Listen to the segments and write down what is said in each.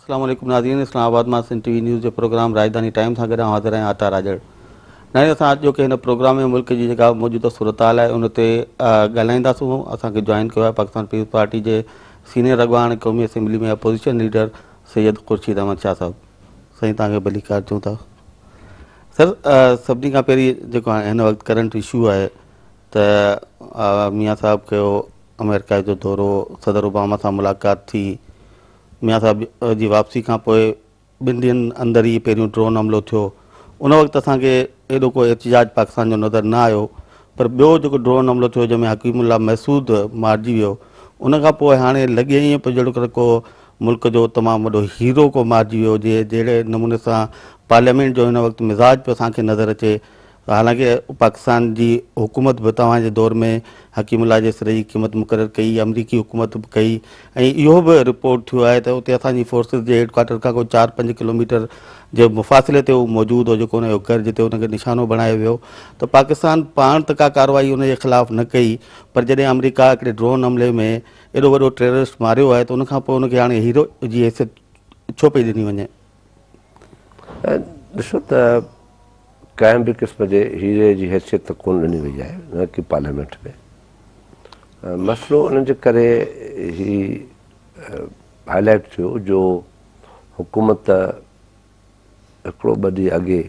السلام عليڪم ناظرين اسلام آباد مان سنڌ ٽي وي نيوز جي پروگرام راڄڌاني ٽائيم سان گڏ آئون حاضر آهيان عطا راڄڙ. ناظرين اسان اڄوڪي هن پروگرام ۾ ملڪ جي جيڪا موجوده صورتحال آهي ان تي ڳالهائينداسون اسان کي جوائن ڪيو آهي پاڪستان پيپلز پارٽي جي سينيئر اڳواڻ قومي assembly ۾ opposition leader Syed Khurshid Ahmed Shah صاحب سائين توهان کي ڀليڪار چئون ٿا سر سڀني کان پهرين جيڪو هن وقت ڪرنٽ اشو آهي ته ميان صاحب ڪيو آمريڪا جو دورو صدر اوباما سان ملاقات ٿي ميان صاحب جي واپسي کان پوء ٻن ڏينهن اندر ئي پهريون ڊرون حملو ٿيو. ان وقت اسان کي ايڏو ڪو احتجاج پاڪستان جو نظر نه آيو پر ٻيو جيڪو ڊرون حملو ٿيو جنهن ۾ حڪيم الله محسود مارجي ويو ان کان پوء هاڻي لڳي ائين پيو جهڙوڪر ڪو ملڪ جو تمام وڏو هيرو ڪو مارجي ويو هجي جهڙي نموني سان پارليامينٽ جو هن وقت مزاج پيو اسان کي نظر اچي حالانڪه پاڪستان جي حڪومت به توهان جي دور ۾ حڪيم الله جي سر جي قيمت مقرر ڪئي، آمريڪي حڪومت به ڪئي ۽ اهو به رپورٽ ٿيو آهي ته اتي اسان جي فورسز جي هيڊ ڪوارٽر کان ڪو چار پنج ڪلوميٽر جي مفاصلي تي هو موجود هو جيڪو ان جو گهر جتي ان کي نشانو بڻايو ويو ته پاڪستان پاڻ ته ڪا ڪارروائي ان جي خلاف نه ڪئي پر جڏهن آمريڪا هڪڙي ڊرون حملي ۾ ايڏو وڏو ٽيررسٽ ماريو آهي ته ان کان پوء ان کي هاڻي هيرو جي حيثيت ڇو پئي ڏني وڃي؟ ڏسو ته ڪنهن به قسم جي هيري جي حيثيت ته ڪونه ڏني وئي آهي نه ڪي پارليامينٽ ۾ مسئلو ان جي ڪري هي هائي لائيٽ ٿيو جو حڪومت هڪڙو ٻه ڏينهن اڳي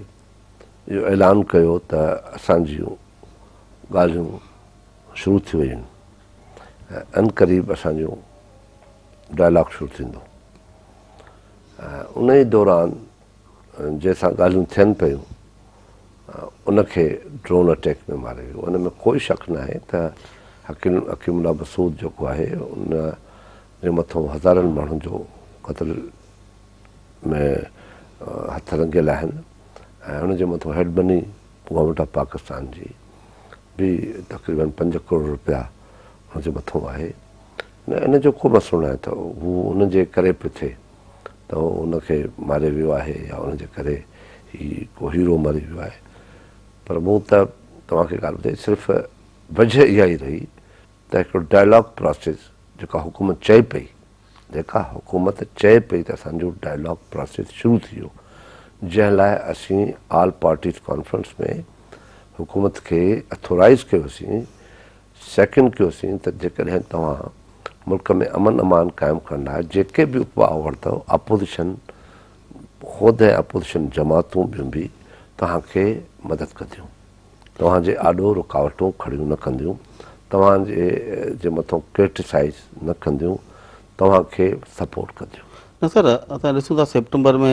اهو اعلان ڪيو ته اسان جون ڳالهيون شروع ٿي ويون آهن ۽ عنقريب اسان جو ڊائلاگ شروع ٿيندو ان ئي دوران جنهن سان ڳالهيون ٿين پيون ان کي ڊرون اٽيڪ ۾ ماريو ويو ان ۾ ڪوئي شڪ ناهي ته حڪيم حڪيم الله مسعود جيڪو آهي ان جي مٿو هزارن ماڻهن جو قتل ۾ هٿ رنگيل آهن ۽ ان جي مٿو head money government of Pakistan جي به تقريبن 5 ڪروڙ روپيا ان جي مٿو آهي نه ان جو ڪو مسئلو ناهي ته هو ان جي ڪري پيو ٿئي ته ان کي ماريو ويو آهي يا ان جي ڪري هي ڪو هيرو مري ويو آهي پر مون ته توهان کي ڳالهه ٻڌائي صرف وجه اها ئي رهي ته هڪڙو ڊائلاگ پراسيس جيڪا حڪومت چئي پئي جيڪا حڪومت چئي پئي ته اسان جو ڊائلاگ پراسيس شروع ٿي ويو جنهن لاء اسين آل پارٽيز ڪانفرنس ۾ حڪومت کي اٿورائز ڪيوسين سيڪنڊ ڪيوسين ته جيڪڏهن توهان ملڪ ۾ امن امان قائم ڪرڻ لاء جيڪي به اپاء وٺندؤ اپوزيشن خود ۽ اپوزيشن جماعتون ٻيون به توهان کي مدد ڪنديون توهان جي آڏو رڪاوٽون کڙيون نه ڪنديون توهان جي جي مٿو ڪرٽيسائز نه ڪنديون توهان کي سپورٽ ڪنديون. نه سر اسان ڏسون ٿا سيپٽمبر ۾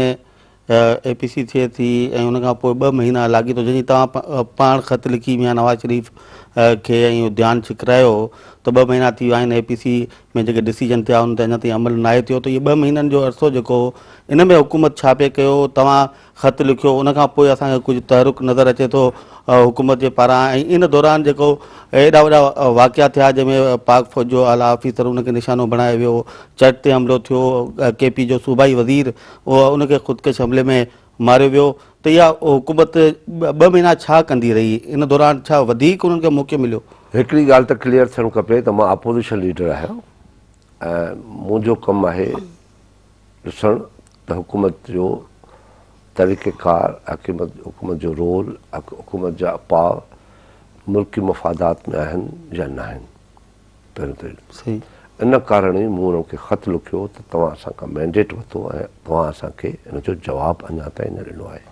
اي پي سي ٿئي ٿي ۽ ان کان پوء ٻه مهينا لاڳيتو جنهن جي توهان پاڻ خط لکي ميان نواز شريف کي ۽ ڌيان ڇڪرايو هو ته ٻه مهينا ٿي ويا آهن اي پي سي ۾ جيڪي ڊسيزن ٿيا ان تي اڃا تائين عمل ناهي ٿيو ته اهي ٻه مهينن جو عرصو جيڪو هو ان ۾ حڪومت ڇا پئي ڪيو توهان خط لکيو ان کان پوء اسان کي ڪجهه تحرڪ نظر اچي ٿو حڪومت جي پاران ۽ ان دوران جيڪو ايڏا وڏا واقعا ٿيا جنهن ۾ پاڪ فوج جو اعليٰ آفيسر ان کي نشانو بڻايو ويو چرچ تي حملو ٿيو ڪي پي جو صوبائي وزير ان کي خودڪش حملي ۾ ماريو ويو ته اها حڪومت ٻه مهينا ڇا ڪندي رهي ان دوران ڇا وڌيڪ انهن کي موقعو مليو؟ هڪڙي ڳالهه ته ڪليئر ٿيڻ کپي ته مان اپوزيشن ليڊر آهيان ۽ منهنجو ڪم آهي ڏسڻ ته حڪومت جو طريقيڪار، حڪومت جو رول، حڪومت جا اپاء ملڪي مفادات ۾ آهن يا ناهن. پهريون ته اهو. ان ڪارڻ ئي مون انهن کي خط لکيو ته توهان اسان کان مينڊيٽ ورتو ۽ توهان اسان کي ان جو جواب اڃا تائين نه ڏنو آهي.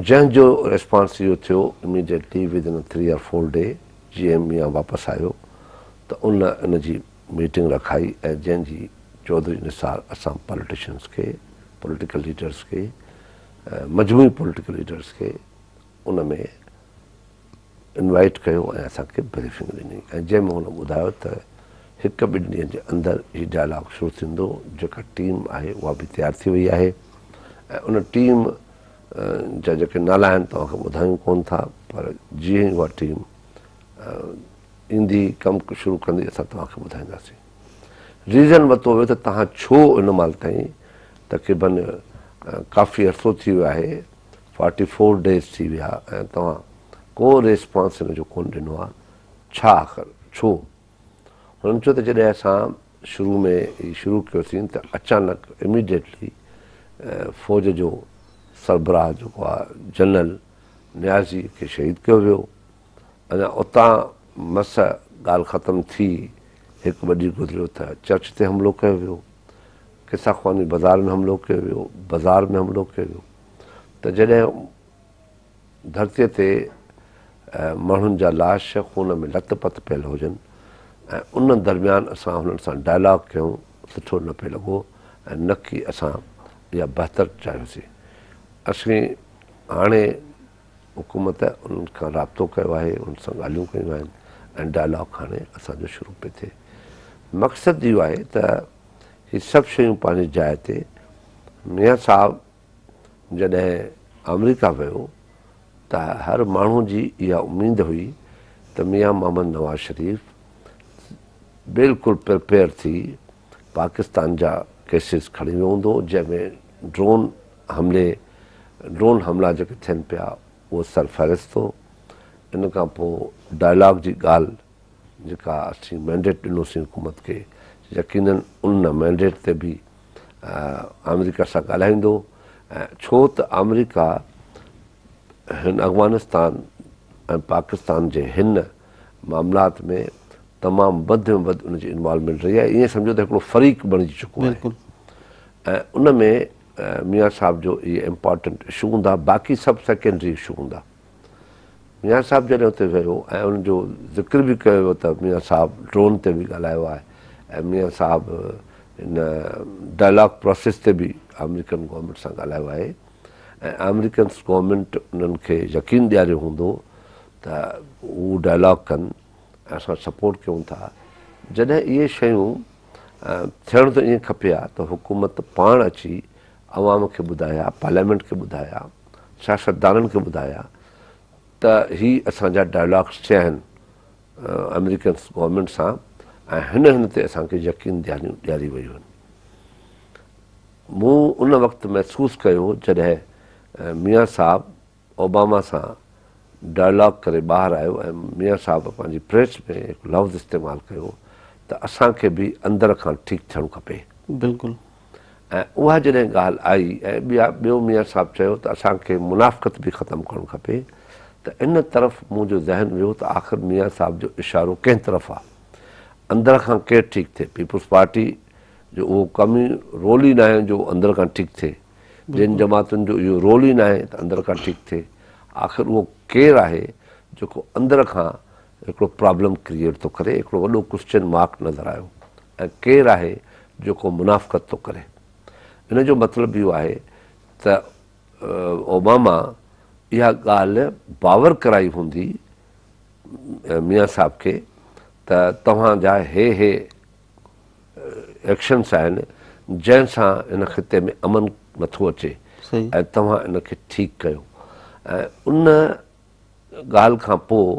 جنهن جو ريسپانس اهو ٿيو immediately within three or four day جيئن ميان واپس آيو ته ان ان جي ميٽنگ رکائي ۽ جنهن جي چوڌري نثار اسان پاليٽيشنز کي پوليٽيڪل ليڊرز کي مجموعي پوليٽيڪل ليڊرز کي ان ۾ انوائيٽ ڪيو ۽ اسان کي بريفنگ ڏني ۽ جنهن ۾ هن ٻڌايو ته هڪ ٻن ڏينهن جي اندر هي ڊائلاگ شروع ٿيندو جيڪا ٽيم آهي اها به تيار ٿي وئي آهي ۽ ان ٽيم جا جيڪي نالا آهن توهان کي ٻڌايون ڪون ٿا پر جيئن ئي اها ٽيم ايندي ڪم شروع ڪندي اسان توهان کي ٻڌائينداسين ريزن ورتو ويو ته توهان ڇو ان مهل تائين تقريبن ڪافي عرصو ٿي ويو آهي فارٽي فور ڊيز ٿي ويا ۽ توهان ڪو ريسپانس هن جو ڪونه ڏنو آهي ڇا آخر ڇو؟ هنن چيو ته جڏهن اسان شروع ۾ ئي شروع ڪيوسين ته اچانڪ اميڊيٽلي فوج جو سربراهه جيڪو آهي جنرل نيازي کي شهيد ڪيو ويو. اڃا اتان مس ڳالهه ختم ٿي هڪ ٻه ڏينهن گذريو ته چرچ تي حملو ڪيو ويو، قصه خواني بازار ۾ حملو ڪيو ويو، بازار ۾ حملو ڪيو ويو ته جڏهن ڌرتيء تي ماڻهن جا لاش خون ۾ لت پت پيل هجن ۽ ان درميان اسان هنن سان ڊائلاگ ڪيون سٺو نه پئي لڳو ۽ نه ڪي اسان اها بهتر چاهيوسين. اسين هاڻي حڪومت انهن کان رابطو ڪيو آهي، انهن سان ڳالهيون ڪيون آهن ۽ ڊائلاگ هاڻي اسان جو شروع پئي ٿئي. مقصد اهو آهي ته هي سڀ شيون پنهنجي جاء تي ميان صاحب جڏهن آمريڪا ويو ته هر ماڻهو جي اها اميد هئي ته ميان محمد نواز شريف بلڪل پرپيئر ٿي پاڪستان جا ڪيسز کڻي ويو هوندو جنهن ۾ ڊرون حملي ڊرون حملا جيڪي ٿين پيا اهو سرفهرست هو ان کان پوء ڊائلاگ جي ڳالهه جيڪا اسين مينڊيٽ ڏنوسين حڪومت کي يقينن ان مينڊيٽ تي به آمريڪا سان ڳالهائيندو ۽ ڇو ته آمريڪا هن افغانستان ۽ پاڪستان جي هن معاملات ۾ تمام وڌ ۾ وڌ ان جي انوالومينٽ رهي آهي ائين سمجهو ته هڪڙو فريق بڻجي چڪو آهي ۽ ان ۾ ميان صاحب جو اهي امپارٽنٽ اشو هوندا باقي سڀ سيڪنڊري اشو هوندا ميان صاحب جڏهن اتي ويو ۽ ان جو ذڪر به ڪيو ويو ته ميان صاحب ڊرون تي به ڳالهايو آهي ۽ ميان صاحب هن ڊائلاگ پروسيس تي به آمريڪن گورنمينٽ سان ڳالهايو آهي ۽ آمريڪن گورنمينٽ انهن کي يقين ڏياريو هوندو ته هو ڊائلاگ ڪن ۽ اسان سپورٽ ڪيون ٿا جڏهن اهي شيون ٿيڻ ته ائين کپي ها ته حڪومت پاڻ اچي عوام کي ٻڌائي ها پارليامينٽ کي ٻڌائي ها سياستدانن کي ٻڌائي ها ته هي اسان جا ڊائلاگس ٿيا آهن آمريڪن گورنمينٽ سان ۽ هن هن تي اسان کي يقين دهانيون ڏياري ويون آهن. مون ان وقت محسوس ڪيو جڏهن ميان صاحب اوباما سان ڊائلاگ ڪري ٻاهر آيو ۽ ميان صاحب پنهنجي پريس ۾ هڪ لفظ استعمال ڪيو ته اسان کي به اندر کان ٺيڪ ٿيڻ کپي. بلڪل. ۽ اها جڏهن ڳالهه آئي ۽ ٻيا ٻيو ميان صاحب چيو ته اسان کي منافقت به ختم ڪرڻ کپي ته ان طرف منهنجو ذهن ويو ته آخر ميان صاحب جو اشارو ڪنهن طرف آ؟ اندر کان ڪير ٺيڪ ٿئي؟ پيپلز پارٽي جو اهو ڪم ئي رول ئي ناهي جو اندر کان ٺيڪ ٿئي. ٻين جماعتن جو اهو رول ئي ناهي ته اندر کان ٺيڪ ٿئي. آخر اهو ڪير آهي جيڪو اندر کان هڪڙو پرابلم ڪريئيٽ ٿو ڪري، هڪڙو وڏو ڪوسچن مارڪ نظر آيو ۽ ڪير آهي جيڪو منافقت ٿو ڪري. ان جو مطلب اهو آهي ته اوباما اها ڳالهه باور ڪرائي هوندي ميان صاحب کي ته توهان جا هي هي ايڪشنس آهن جنهن سان ان خطي ۾ امن نٿو اچي ۽ توهان ان کي ٺيڪ ڪيو ۽ ان ڳالهه کان پوء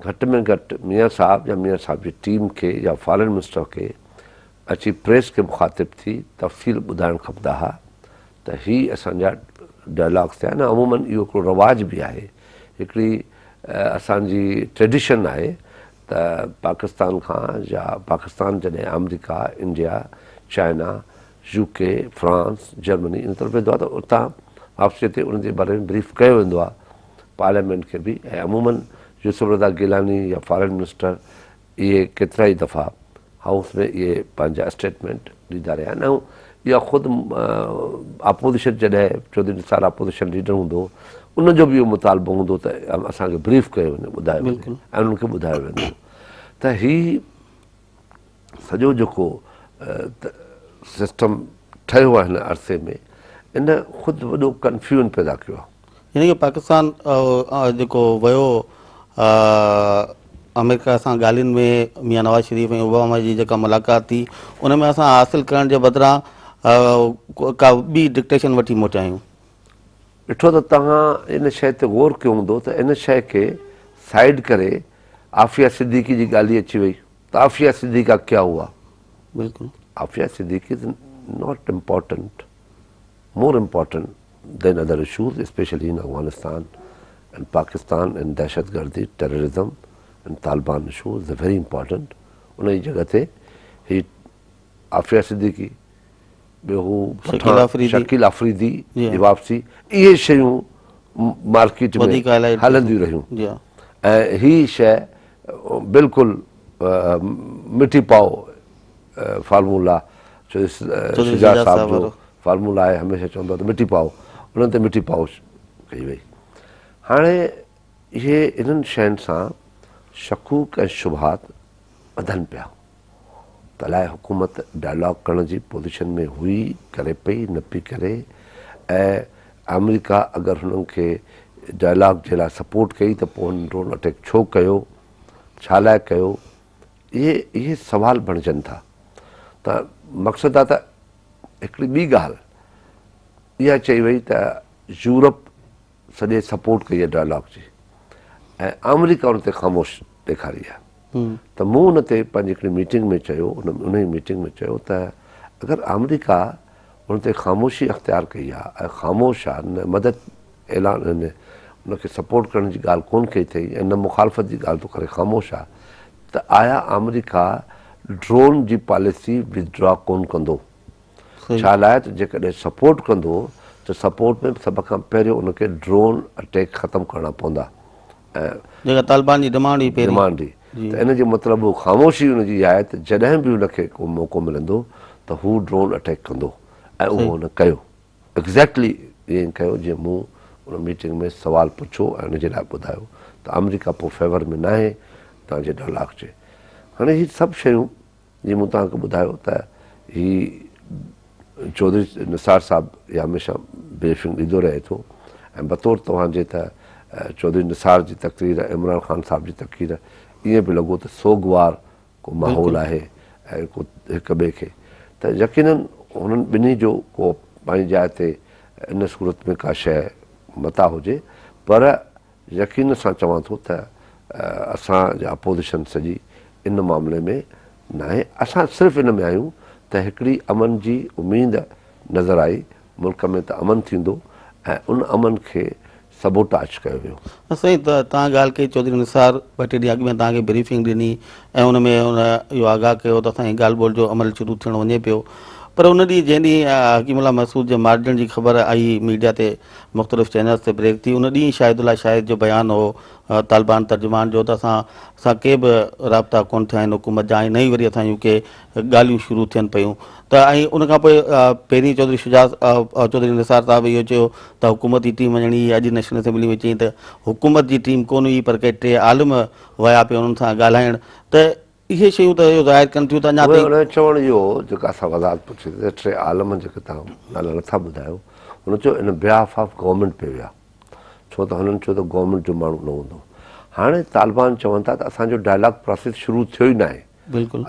گهٽ ۾ گهٽ ميان صاحب يا ميان صاحب جي ٽيم کي يا فارن منسٽر کي اچي پريس کي مخاطب ٿي تفصيل ٻڌائڻ کپندا ها ته هي اسان جا ڊائلاگس ٿيا آهن عموماً اهو هڪڙو رواج به آهي هڪڙي اسان جي ٽريڊيشن آهي ته پاڪستان کان يا پاڪستان جڏهن آمريڪا India China U K France Germany ان طرف ويندو آهي ته اتان واپسي تي ان جي باري ۾ بريف ڪيو ويندو آهي پارليامينٽ کي به ۽ عموماً يوسف رضا گيلاني يا فارن منسٽر اهي ڪيترائي دفعا هائوس ۾ اهي پنهنجا اسٽيٽمينٽ ڏيندا رهيا آهن ۽ اها خود اپوزيشن جڏهن چوڌري نثار اپوزيشن ليڊر هوندو هو ان جو به اهو مطالبو هوندو ته اسان کي بريف ڪيو وڃي ٻڌايو وڃي ۽ انهن کي ٻڌايو ويندو ته هي سڄو جيڪو سسٽم ٺهيو آهي هن عرصي ۾ ان خود وڏو ڪنفيوزن پيدا ڪيو آهي. يعني ڪه پاڪستان جيڪو ويو آمريڪا سان ڳالهين ۾ ميان نواز شريف ۽ اوباما جي جيڪا ملاقات ٿي ان ۾ اسان حاصل ڪرڻ جي بدران ڪا ٻي ڊڪٽيشن وٺي موٽيا آهيون. ڏٺو ته توهان ان شيء تي غور ڪيو هوندو ته ان شيء کي سائيڊ ڪري عافيه صديقي جي ڳالهه ئي اچي وئي ته عافيه صديقي کا ڪيا هوا. بلڪل. Aafia Siddiqui is not important more important than other issues especially in Afghanistan and Pakistan and دهشتگردي terrorism and Taliban issue is very important ان جي جڳهه تي هي عافيه صديقي، ٻيو هو پٺاڻ شڪيل آفريدي جي واپسي، اهي شيون مارڪيٽ ۾ هلنديون رهيون ۽ هي شيء بلڪل مٺي پاء فارمولا شجاع صاحب جو فارمولا آهي هميشه چوندو آهي ته مٺي پاء انهن تي مٺي پاء ڪئي وئي. هاڻي اهي انهن شين سان شڪوڪ ۽ شبهات وڌن پيا ته الائي حڪومت ڊائلاگ ڪرڻ جي پوزيشن ۾ هئي، ڪري پئي، نه پئي ڪري ۽ آمريڪا اگر هنن کي ڊائلاگ جي لاء سپورٽ ڪئي ته پوء هنن ڊرون اٽيڪ ڇو ڪيو، ڇا لاء ڪيو، اهي اهي سوال بڻجن ٿا ته مقصد آ ته هڪڙي ٻي ڳالهه اها چئي وئي ته يورپ سڄي سپورٽ ڪئي آهي ڊائلاگ جي ۽ آمريڪا ان تي خاموش ڏيکاري آهي ته مون ان تي پنهنجي هڪڙي ميٽنگ ۾ چيو ان ئي ميٽنگ ۾ چيو ته اگر آمريڪا ان تي خاموشي اختيار ڪئي آهي ۽ خاموش آهي نه مدد اعلان ان ان کي سپورٽ ڪرڻ جي ڳالهه ڪون ڪئي اٿئي ۽ نه مخالفت جي ڳالهه ٿو ڪري خاموش آهي ته آيا آمريڪا ڊرون جي پاليسي ودڊرا ڪون ڪندو ڇا لاء ته جيڪڏهن سپورٽ ڪندو ته سپورٽ ۾ سڀ کان پهريون ان کي ڊرون اٽيڪ ختم ڪرڻا پوندا ۽ جيڪا طالبان جي ڊمانڊ هئي پهرين ڊمانڊ هئي ته ان جو مطلب هو خاموشي ان جي اها آهي ته جڏهن به ان کي ڪو موقعو ملندو ته هو ڊرون اٽيڪ ڪندو ۽ اهو هن ڪيو ايگزيڪٽلي ائين ڪيو جيئن مون ان ميٽنگ ۾ سوال پڇيو ۽ ان جي لاء ٻڌايو ته آمريڪا پوء فيور ۾ ناهي توهان جي ڊائلاگ جي هاڻي هي سڀ شيون جيئن مون توهان کي ٻڌايو ته هي چوڌري نثار صاحب اها هميشه بريفنگ ڏيندو رهي ٿو ۽ بطور توهان جي ته چوڌري نثار جي تقرير ۽ عمران خان صاحب جي تقرير ائين پيو لڳو ته سوڳوار ڪو ماحول آهي ۽ ڪو هڪ ٻئي کي ته يقينن هنن ٻنهي جو ڪو پنهنجي جاء تي ان صورت ۾ ڪا شيء متاع هجي پر يقين سان چوان ٿو ته اسان جي اپوزيشن سڄي ان معاملي ۾ ناهي، اسان صرف ان ۾ آهيون ته هڪڙي امن جي اميد نظر آئي ملڪ ۾ ته امن ٿيندو ۽ ان امن کي سبوٽاج ڪيو ويو. سائين توهان ڳالهه ڪئي چوڌري نثار ٻه ٽي ڏينهن اڳ ۾ توهان کي بريفنگ ڏني ۽ ان ۾ ان اهو آگاهه ڪيو ته اسان جي ڳالهه ٻولهه جو عمل شروع ٿيڻ وڃي پيو پر ان ڏينهن جنهن ڏينهن حڪيم الله محسود جي مارجڻ جي خبر آئي ميڊيا تي مختلف چينلز تي بريڪ ٿي ان ڏينهن شاهد الله شاهد جو بيان هو طالبان ترجمان جو ته اسان سان ڪي به رابطا ڪون ٿيا آهن حڪومت جا ۽ نه ئي وري اسان جون ڪي ڳالهيون شروع ٿين پيون ته ۽ ان کان پوء پهرين چوڌري شجاع چوڌري نثار صاحب اهو چيو ته حڪومتي ٽيم وڃڻي هئي اڄ نيشنل اسيمبلي ۾ چيائين ته حڪومت جي ٽيم ڪون هئي پر ڪي ٽي عالم ويا پئي انهن سان ڳالهائڻ ته اهي شيون ته اهو ظاهر ڪن ٿيون ته اڃا تائين. ان جو چوڻ اهو هو، جيڪا اسان وضاحت پڇي ته ٽي عالم جيڪي توهان نالا نٿا ٻڌايو، هن چيو ان بيهاف آف گورنمينٽ پئي ويا، ڇو ته هنن چيو ته گورنمينٽ جو ماڻهو نه هوندو. هاڻي طالبان چون ٿا ته اسان جو ڊائلاگ پراسيس شروع ٿيو ئي ناهي،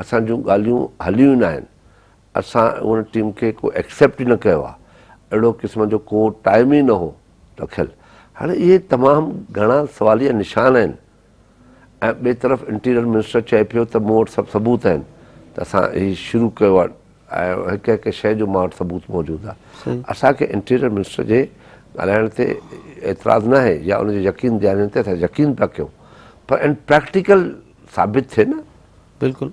اسان جون ڳالهيون هليون ئي ناهن، اسان ان ٽيم کي ڪو ايڪسيپٽ ئي نه ڪيو آهي، اهڙو قسم جو ڪو ٽائيم ئي نه هو رکيل. هاڻي اهي تمام گهڻا سواليه نشان آهن. ۽ ٻئي طرف انٽيريئر منسٽر چئي پيو ته مون وٽ سڀ ثبوت آهن ته اسان هي شروع ڪيو آهي ۽ هڪ هڪ شيء جو مان وٽ ثبوت موجود آهي. اسان کي انٽيريئر منسٽر جي ڳالهائڻ تي اعتراض ناهي يا ان جي يقين دهانين تي اسان يقين پيا ڪيون پر ان پريڪٽيڪل ثابت ٿئي نه. بلڪل.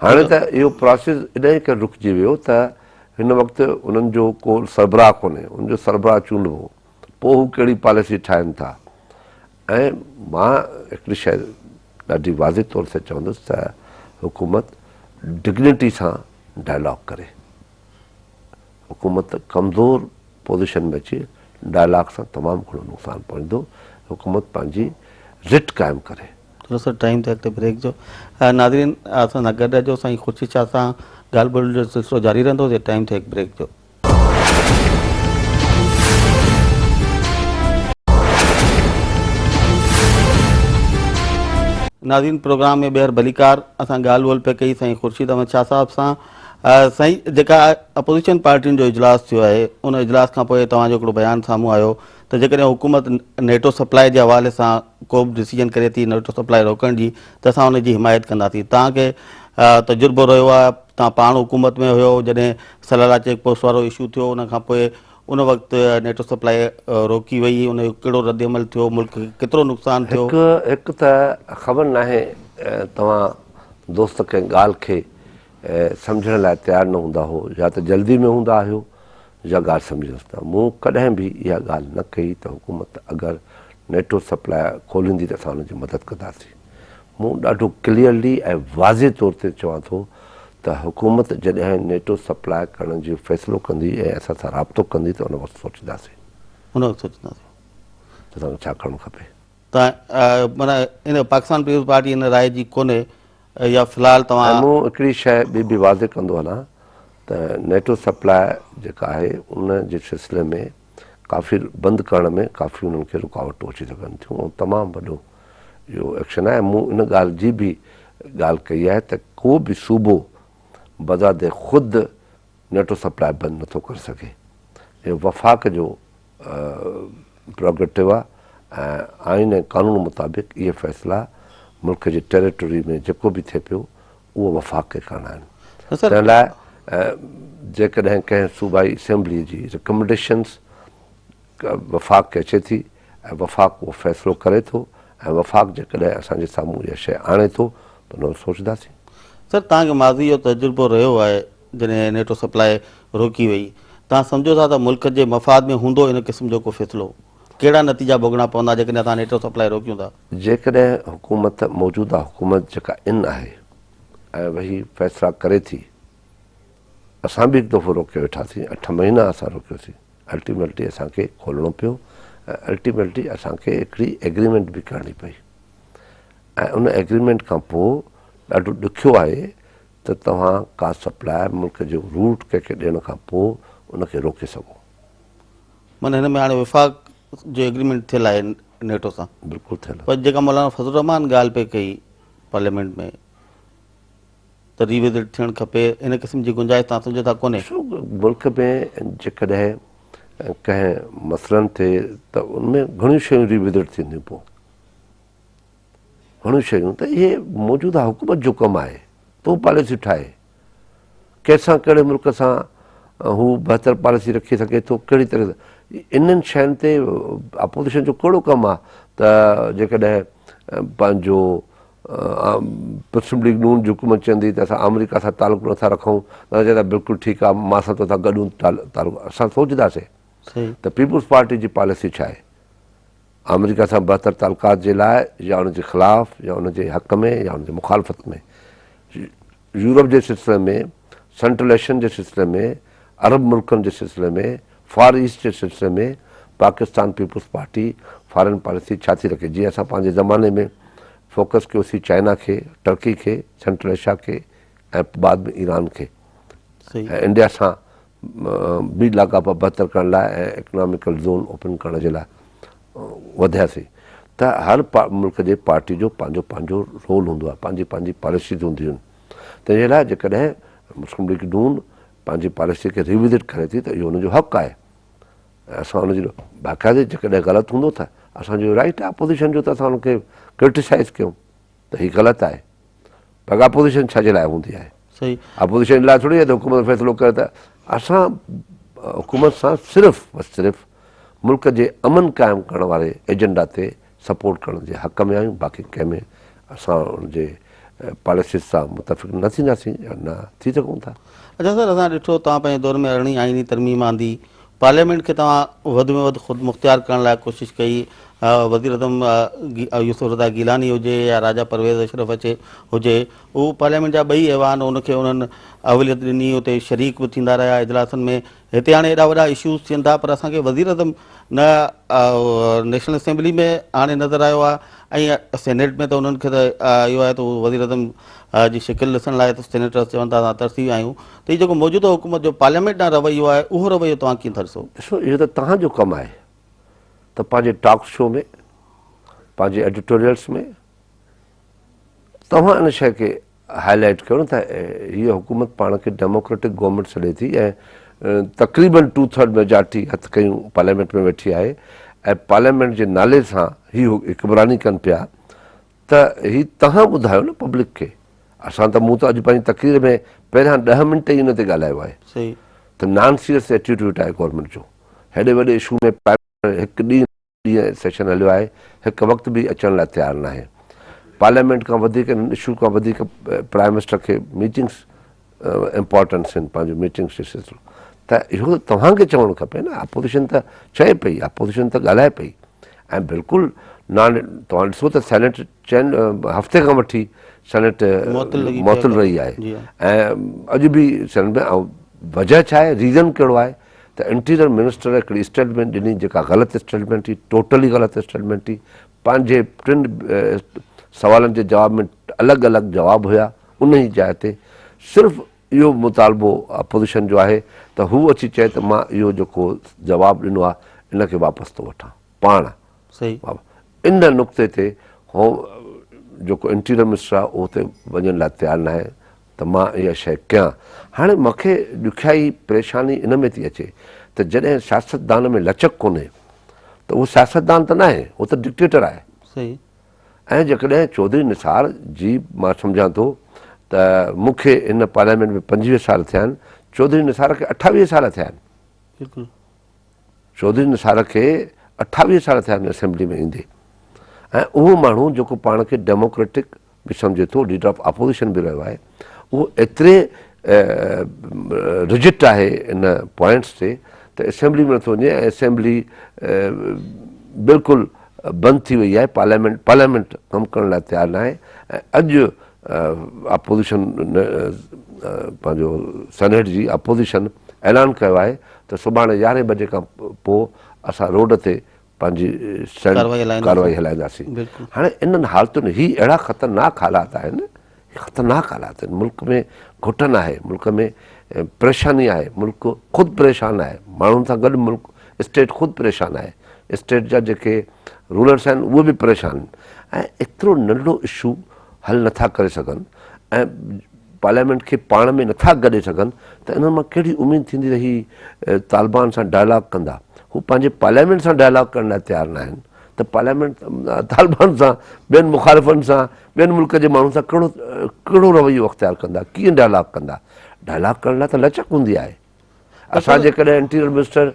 هاڻي ته اهو پراسيس انهيء ڪري رڪجي ويو ته هن وقت انهن جو ڪو سربراهه ڪونهي، ان جو سربراهه چونڊبو پوء هو ڪهڙي پاليسي ٺاهين ٿا ۽ مان هڪڙي شيء ڏاڍي واضح طور تي چوندس ته حڪومت ڊگنيٽي سان ڊائلاگ ڪري. حڪومت ڪمزور پوزيشن ۾ اچي ڊائلاگ سان تمام گهڻو نقصان پهچندو. حڪومت پنهنجي رٽ قائم ڪري. چلو سر ٽائيم ٿيو اڳتي بريڪ جو. ناظرين اسان سان گڏ رهجو سائين خورشيد شاهه سان ڳالهه ٻولهه جو سلسلو جاري رهندو ٽائيم ٿيو هڪ بريڪ جو. ناظرين پروگرام ۾ ٻيهر ڀليڪار اسان ڳالهه ٻولهه پئي ڪئي سائين خورشيد احمد شاهه صاحب سان سائين جيڪا اپوزيشن پارٽين جو اجلاس ٿيو آهي ان اجلاس کان پوء توهان جو هڪڙو بيان سامهون آيو ته جيڪڏهن حڪومت نيٽو سپلاء جي حوالي سان ڪو به ڊسيزن ڪري ٿي نيٽو سپلاء روڪڻ جي ته اسان ان جي حمايت ڪنداسين توهان کي تجربو رهيو آهي توهان پاڻ حڪومت ۾ هيو جڏهن سلالا چيڪ پوسٽ وارو اشو ٿيو ان کان پوء ان وقت نيٽو سپلاء روڪي وئي ان جو ڪهڙو رد عمل ٿيو ملڪ کي ڪيترو نقصان ٿيو. هڪ هڪ ته خبر ناهي توهان دوست ڪنهن ڳالهه کي سمجهڻ لاء تيار نه هوندا هو يا ته جلدي ۾ هوندا آهيو يا ڳالهه سمجهي نه سگهندا. مون ڪڏهن به اها ڳالهه نه ڪئي ته حڪومت اگر نيٽو سپلاء کوليندي ته اسان ان جي مدد ڪنداسين. مون ڏاڍو ڪليئرلي ۽ واضح طور تي چوان ٿو ته حڪومت جڏهن نيٽو سپلاء ڪرڻ جو فيصلو ڪندي ۽ اسان سان رابطو ڪندي ته ان وقت سوچينداسين. ان وقت سوچينداسين. ته اسان کي ڇا ڪرڻ کپي. ته معنيٰ ان پاڪستان پيپلز پارٽي ان راء جي ڪونهي يا في الحال توهان. ۽ مون هڪڙي شيء ٻي به واضح ڪندو هلان ته نيٽو سپلاء جيڪا آهي ان جي سلسلي ۾ ڪافي بند ڪرڻ ۾ ڪافي انهن کي رڪاوٽون اچي سگهن ٿيون ۽ تمام وڏو اهو ايڪشن آهي ۽ مون ان ڳالهه جي به ڳالهه ڪئي آهي ته ڪو به صوبو بذات خود نيٽو سپلاء بند نٿو ڪري سگهي اهو وفاق جو پروگريٽو آهي ۽ آئين ۽ قانون مطابق اهي فيصلا ملڪ جي ٽيريٽوري ۾ جيڪو به ٿئي پيو اهو وفاق کي ڪرڻا آهن تنهن لاء جيڪڏهن ڪنهن صوبائي اسيمبلي جي رڪمنڊيشنز وفاق کي اچي ٿي ۽ وفاق اهو فيصلو ڪري ٿو ۽ وفاق جيڪڏهن اسان جي سامهون اها شيء آڻي ٿو ته ان وقت سوچنداسين. سر توهان کي ماضي جو تجربو رهيو آهي جڏهن نيٽو سپلاء روڪي وئي توهان سمجهو ٿا ته ملڪ جي مفاد ۾ هوندو ان قسم جو ڪو فيصلو؟ ڪهڙا نتيجا ڀوڳڻا پوندا جيڪڏهن اسان نيٽو سپلاء روڪيون ٿا؟ جيڪڏهن حڪومت موجوده حڪومت جيڪا ان آهي ۽ وهي فيصلا ڪري ٿي اسان به هڪ دفعو روڪي ويٺاسين اٺ مهينا اسان روڪيوسين الٽيميٽلي اسان کي کولڻو پيو ۽ الٽيميٽلي اسان کي هڪڙي ايگريمينٽ به ڪرڻي پئي ۽ ان ايگريمينٽ کان پوء ڏاڍو ڏکيو آهي ته توهان ڪا سپلاء ملڪ جو روٽ ڪنهن کي ڏيڻ کان پوء ان کي روڪي سگهو. معنيٰ هن ۾ هاڻي وفاق جو ايگريمينٽ ٿيل آهي نيٽو سان. بلڪل ٿيل آهي. پر جيڪا مولانا فضل الرحمان ڳالهه پئي ڪئي پارليامينٽ ۾ ته ري وزٽ ٿيڻ کپي ان قسم جي گنجائش توهان سمجهو ٿا ڪونهي؟ ڏسو ملڪ ۾ جيڪڏهن ڪنهن مسئلن تي ته ان ۾ گهڻيون شيون ري وزٽ ٿينديون پوء گهڻيون شيون ته اهي موجوده حڪومت جو ڪم آهي ته هو پاليسيون ٺاهي ڪنهن سان ڪهڙي ملڪ سان هو بهتر پاليسي رکي سگهي ٿو ڪهڙي طرح سان انهن شين تي اپوزيشن جو ڪهڙو ڪم آهي ته جيڪڏهن پنهنجو مسلم ليگ نون جي حڪومت چوندي ته اسان آمريڪا سان تعلق نٿا رکون ته چوندا بلڪل ٺيڪ آهي مان سان توسان گڏ تعلق اسان سوچنداسين ته پيپلز پارٽي جي پاليسي ڇا آهي آمريڪا سان بهتر تعلقات جي لاء يا ان جي خلاف يا ان جي حق ۾ يا ان جي مخالفت ۾ يورپ جي سلسلي ۾ سينٽرل ايشين جي سلسلي ۾ عرب ملڪن جي سلسلي ۾ فار ايسٽ جي سلسلي ۾ Pakistan Peoples Party foreign policy ڇا ٿي رکي جيئن اسان پنهنجي زماني ۾ فوڪس ڪيوسين چائنا کي ٽرڪي کي سينٽرل ايشيا کي ۽ بعد ۾ ايران کي ۽ انڊيا سان به لاڳاپا بهتر ڪرڻ لاء ۽ اڪناميڪل زون اوپن ڪرڻ جي لاء وڌياسين ته هر ملڪ جي پارٽي جو پنهنجو پنهنجو رول هوندو آهي پنهنجي پنهنجي پاليسيز هونديون آهن تنهن جي لاء جيڪڏهن مسلم ليگ نون پنهنجي پاليسي کي ريوزٽ ڪري ٿي ته اهو ان جو حق آهي ۽ اسان ان جي باقاعدي جيڪڏهن غلط هوندو ته اسان جو رائٽ آهي اپوزيشن جو ته اسان ان کي ڪرٽيسائز ڪيون ته هي غلط آهي پر اپوزيشن ڇا جي لاء هوندي آهي صحيح اپوزيشن لاء ٿوري آهي ته حڪومت فيصلو ڪري ته اسان حڪومت سان صرف و صرف ملڪ جي امن قائم ڪرڻ واري ايجنڊا تي سپورٽ ڪرڻ جي حق ۾ آهيون باقي ڪنهن ۾ اسان ان جي پاليسيز سان متفق نه ٿينداسين يا نه ٿي سگهون ٿا. اڇا سر اسان ڏٺو توهان پنهنجي دور ۾ ارڙهين آئيني ترميم آندي پارليامينٽ کي توهان وڌ ۾ وڌ خودمختيار ڪرڻ لاء ڪوشش ڪئي وزيراعظم يوسف رضا گيلاني هجي يا راجا پرويز اشرف اچي هجي هو پارليامينٽ جا ٻئي ايوان ان کي انهن اوليت ڏني اتي شريڪ به ٿيندا رهيا اجلاسن ۾ هتي هاڻي ايڏا وڏا اشوز ٿين ٿا پر اسان کي وزيراعظم نه نيشنل اسيمبلي ۾ هاڻي نظر آيو آهي ۽ سينيٽ ۾ ته انهن کي ته اهو آهي ته هو وزيراعظم جي شڪل ڏسڻ لاء ته سينيٽرز چون ٿا اسان ترسي ويا آهيون ته هي جيڪو موجوده حڪومت جو پارليامينٽ ڏانهن رويو آهي اهو رويو توهان ڪيئن ٿا ڏسو؟ ڏسو اهو ته توهان جو ڪم آهي ته پنهنجي ٽاڪ شو ۾ پنهنجي ايڊيٽوريلز ۾ توهان ان شيء کي هاء لائيٽ ڪيو نه ته هيء حڪومت پاڻ کي ڊيموڪريٽڪ گورنمينٽ سڏي ٿي ۽ تقريبن ٽو ٿرڊ ميجارٽي هٿ ڪيون پارليامينٽ ۾ ويٺي آهي ۽ پارليامينٽ جي نالي سان هي حڪمراني ڪن پيا ته هي توهان ٻڌايو نه پبلڪ کي اسان ته مون ته اڄ پنهنجي تقرير ۾ پهريان ڏهه منٽ ئي ان تي ڳالهايو آهي ته نان سيريس ايٽيٽيوڊ آهي گورنمينٽ جو هيڏي وڏي اشو ۾ هڪ ڏينهن ڏينهن سيشن هليو آهي هڪ وقت به اچڻ لاء تيار ناهي پارليامينٽ کان وڌيڪ انهن اشو کان وڌيڪ پرائم منسٽر کي ميٽنگس امپارٽنس آهن پنهنجو ميٽنگس جو سلسلو ته اهو ته توهان کي چوڻ کپي نه اپوزيشن ته چئي پئي اپوزيشن ته ڳالهائي پئي ۽ بلڪل نان توهان ڏسو ته سينيٽ چئن هفتي کان وٺي سينيٽ معطل رهي آهي ۽ اڄ به سينيٽ ۾ وجه ڇا آهي ريزن ڪهڙو آهي ته انٽيريئر منسٽر هڪڙي اسٽيٽمينٽ ڏني جيڪا غلط اسٽيٽمينٽ هئي ٽوٽلي غلط اسٽيٽمينٽ هئي پنهنجي ٽن سوالن جي جواب ۾ الڳ الڳ جواب هيا ان ئي جاء تي صرف اهو مطالبو اپوزيشن جو آهي ته هو اچي چئي ته مان اهو جيڪو جواب ڏنو آهي ان کي واپس ٿو وٺان پاڻ ان نقطي تي هو جيڪو انٽيريئر منسٽر آهي اهو اتي وڃڻ لاء تيار ناهي ته مان اها شيء ڪيان. هاڻي مون کي ڏکيائي، پريشاني ان ۾ ٿي اچي ته جڏهن سياستدان ۾ لچڪ ڪونهي ته اهو سياستدان ته ناهي، اهو ته ڊڪٽيٽر آهي. ۽ جيڪڏهن چوڌري نثار جي مان سمجهان ٿو ته مون کي هن پارليامينٽ ۾ 25 سال ٿيا آهن، چوڌري نثار کي 28 سال ٿيا آهن. چوڌري نثار کي 28 سال ٿيا آهن اسيمبلي ۾ ايندي ۽ اهو ماڻهو جيڪو پاڻ کي ڊيموڪريٽڪ به سمجهي ٿو، ليڊر آف اپوزيشن به رهيو آهي، اهو ايتري رجٽ آهي ان پوائنٽس تي ته اسيمبلي ۾ نٿو وڃي ۽ اسيمبلي بلڪل بند ٿي وئي آهي، پارليامينٽ پارليامينٽ ڪم ڪرڻ لاء تيار ناهي ۽ اڄ اپوزيشن پنهنجو سينيٽ جي اپوزيشن اعلان ڪيو آهي ته سڀاڻي يارهين بجي کان پوء اسان روڊ تي پنهنجي ڪارروائي هلائينداسين. هاڻي انهن حالتن هي اهڙا خطرناڪ حالات آهن، هي خطرناڪ حالات آهن، ملڪ ۾ گهٽن آهي، ملڪ ۾ پريشاني آهي، ملڪ خود پريشان آهي، ماڻهن سان گڏ ملڪ اسٽيٽ خود پريشان آهي، اسٽيٽ جا جيڪي رولرس آهن اهي به پريشان آهن ۽ ايترو ننڍڙو اشو حل نٿا ڪري سگهن ۽ پارليامينٽ کي پاڻ ۾ نٿا گڏي سگهن ته انهن مان ڪهڙي اميد ٿيندي ته هي طالبان سان ڊائلاگ ڪندا. هو پنهنجي پارليامينٽ سان ڊائلاگ ڪرڻ لاء تيار ناهن ته پارليامينٽ طالبان سان ٻين مخالفن سان ٻين ملڪ جي ماڻهن سان ڪهڙو ڪهڙو رويو اختيار ڪندا ڪيئن ڊائلاگ ڪندا ڊائلاگ ڪرڻ لاء ته لچڪ هوندي آهي اسان جيڪڏهن انٽيريئر منسٽر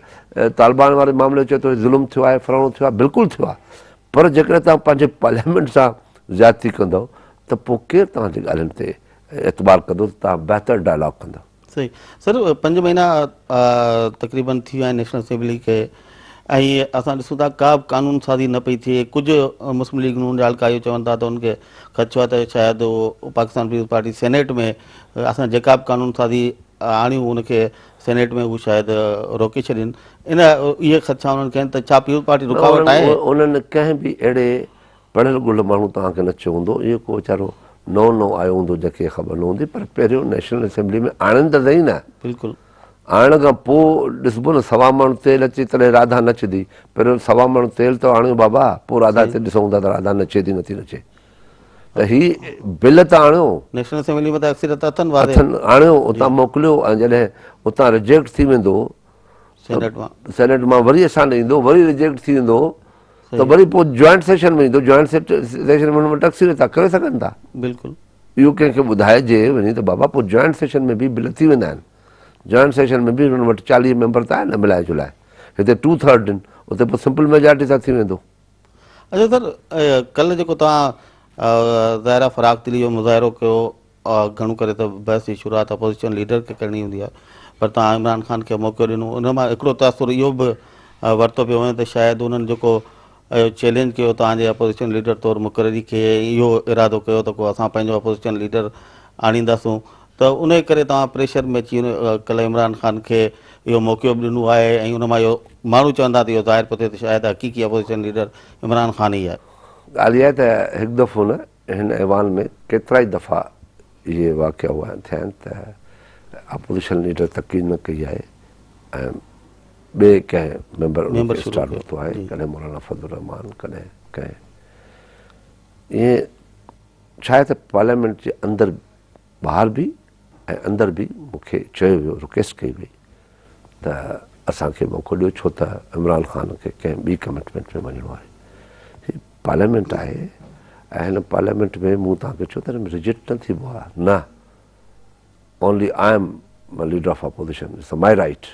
طالبان واري معاملي چئي ٿو ظلم ٿيو آهي فلاڻو ٿيو آهي بلڪل ٿيو آهي پر جيڪڏهن توهان پنهنجي پارليامينٽ سان زيادتي ڪندؤ ته پوء ڪير توهان جي ڳالهين تي اعتبار ڪندو ته توهان بهتر ڊائلاگ ڪندؤ. صحيح سر پنج مهينا تقريبن ٿي ويا آهن نيشنل اسيمبلي کي ۽ اسان ڏسون ٿا ڪا به قانون سازي نه پئي ٿئي ڪجهه مسلم ليگ نون جا حلقا اهو چون ٿا ته ان کي خدشو آهي ته شايد اهو پاڪستان پيپلز پارٽي سينيٽ ۾ اسان جيڪا به قانون سازي آڻيون ان کي سينيٽ ۾ هو شايد روڪي ڇڏين ان اهي خدشا انهن کي آهن ته ڇا پيپلز پارٽي رڪاوٽ آهي؟ انهن ڪنهن به اهڙي پڙهيل ڳڙهيل ماڻهو توهان کي نه چيو هوندو، اهو ڪو ويچارو نئون نئون آيو هوندو جنهن کي خبر نه هوندي پر پهريون نيشنل اسيمبلي ۾ آڻين ته سهي نه. بلڪل. آڻڻ کان پوء ڏسبو نه سوا مڻ تيل اچي تڏهن راڌا نچندي، پهريون سوا مڻ تيل ته آڻيو بابا پوء راڌا تي ڏسون ٿا ته راڌا نچي ٿي نٿي نچي. ته هي بل ته آڻيو. نيشنل اسيمبلي ۾ ته اڪثريت اٿن واضح. اٿن آڻيو اتان موڪليو ۽ جڏهن اتان رجيڪٽ ٿي ويندو سينيٽ مان سينيٽ مان وري اسان ڏي ايندو وري رجيڪٽ ٿي ويندو ته وري پوء جوائنٽ سيشن ۾ ايندو جوائنٽ سيشن ۾ هن وٽ اڪثريت آ ڪري سگهن ٿا. بلڪل. اهو ڪنهن کي ٻڌائجي وڃي ته بابا پوء جوائنٽ سيشن ۾ به بل ٿي ويندا آهن جوائنٽ سيشن ۾ به هنن وٽ 40 ميمبر ته آهن نه ملائي جلائي هتي ٽو ٿرڊ آهن اتي پوء سمپل ميجارٽي سان ٿي ويندو. اچا سر ڪلهه جيڪو توهان ظاهر آهي فراخ دلي جو مظاهرو ڪيو گهڻو ڪري ته بحث جي شروعات اپوزيشن ليڊر کي ڪرڻي هوندي آهي پر توهان عمران خان کي موقعو ڏنو ان مان هڪڙو تاثر اهو به ورتو پيو وڃي ته شايد انهن جيڪو اهو چئلينج ڪيو توهان جي اپوزيشن ليڊر طور مقرري کي اهو ارادو ڪيو ته ڪو اسان پنهنجو اپوزيشن ليڊر آڻينداسون ته انهي ڪري توهان پريشر ۾ اچي ڪلهه عمران خان کي اهو موقعو به ڏنو آهي ۽ ان مان اهو ماڻهو چون ٿا ته اهو ظاهر پيو ٿئي ته شايد حقيقي اپوزيشن ليڊر عمران خان ئي آهي. ڳالهه اها آهي ته هڪ دفعو نه هن ايوان ۾ ڪيترائي دفعا اهي واقعا هئا ٿيا آهن ته اپوزيشن ليڊر تقرير نه ڪئي آهي ۽ ٻئي ڪنهن ميمبر ان کي اسٽارٽ ورتو آهي ڪڏهن مولانا فضل الرحمان ڪڏهن ڪنهن ائين ڇا آهي ته پارليامينٽ جي اندر ٻاهر به ۽ اندر به مون کي چيو ويو رڪويسٽ ڪئي وئي ته اسان کي موقعو ڏيو ڇو ته عمران خان کي ڪنهن ٻي ڪمٽمينٽ ۾ وڃڻو آهي هي پارليامينٽ آهي ۽ هن پارليامينٽ ۾ مون توهان کي چيو ته رجيڪٽ نه ٿيبو آهي نه only I am leader of opposition it's my right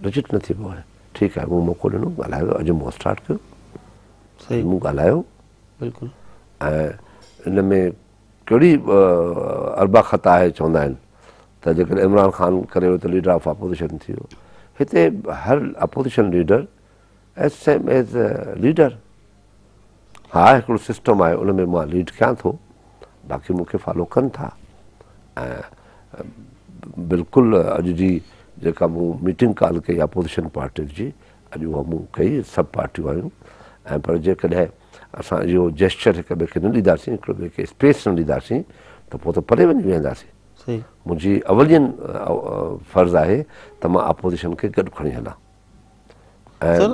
reject نه ٿيبو آهي ٺيڪ آهي مون موقعو ڏنو ڳالهايو اڄ مون اسٽارٽ ڪيو مون ڳالهايو بلڪل ۽ ان ۾ ڪهڙي اربع خطا آهي چوندا آهن ته جيڪڏهن عمران خان ڪري ويو ته ليڊر آف اپوزيشن ٿي ويو. هتي هر opposition leader as same as leader. ها هڪڙو سسٽم آهي ان ۾ مان ليڊ ڪيان ٿو باقي مون کي فالو ڪن ٿا ۽ بلڪل اڄ جي جيڪا مون ميٽنگ ڪال ڪئي اپوزيشن پارٽيز جي اڄ اها مون ڪئي سڀ پارٽيون آيون ۽ پر جيڪڏهن اسان اهو جيسچر هڪ ٻئي کي نه ڏينداسين هڪ ٻئي کي اسپيس نه ڏينداسين ته پوء ته پري وڃي ويهنداسين منهنجي اولين فرض آهي ته مان اپوزيشن کي گڏ کڻي هلان. سر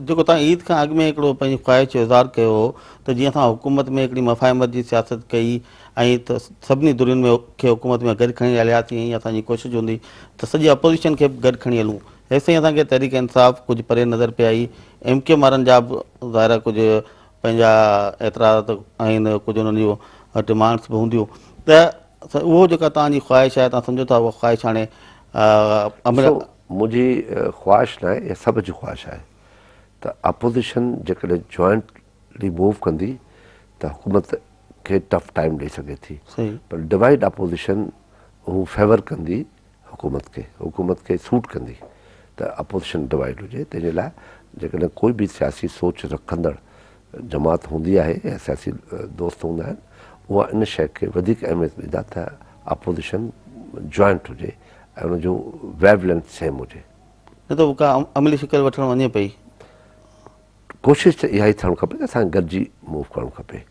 جيڪو توهان عيد کان اڳ ۾ هڪڙو پنهنجي خواهش جو اظهار ڪيو هو ته جيئن اسان حڪومت ۾ هڪڙي مفاهمت جي سياست ڪئي ۽ ته سڀني ڌرين ۾ کي حڪومت ۾ گڏ کڻي هلياسين ۽ اسان جي ڪوشش هوندي ته سڄي اپوزيشن کي به گڏ کڻي هلون هيستائين اسان کي تحريڪ انصاف ڪجهه پري نظر پئي آئي ايم ڪيو ايم وارن جا به ظاهر آهي ڪجهه پنهنجا اعتراض آهن ڪجهه انهن جون ڊمانڊس به هونديون ته اهو جيڪا توهان جي خواهش آهي توهان سمجهو ٿا اها خواهش هاڻي عمل منهنجي خواهش ناهي اها سڀ جي خواهش آهي ته اپوزيشن جيڪڏهن جوائنٽلي موو ڪندي ته حڪومت کي ٽف ٽائيم ڏئي سگهي ٿي پر ڊوائيڊ اپوزيشن هو فيور ڪندي حڪومت کي حڪومت کي سوٽ ڪندي ته اپوزيشن ڊوائيڊ هجي تنهن جي لاء جيڪڏهن ڪوئي به سياسي سوچ رکندڙ جماعت هوندي آهي يا سياسي دوست هوندا آهن اها ان شيء کي وڌيڪ اهميت ڏيندا ته اپوزيشن جوائنٽ هجي ۽ ان جو ويو لينٿ سيم هجي. نه ته ڪا عملي شڪل وٺڻ وڃي پئي. ڪوشش ته اها ئي ٿيڻ کپي ته اسان کي گڏجي موو ڪرڻ کپي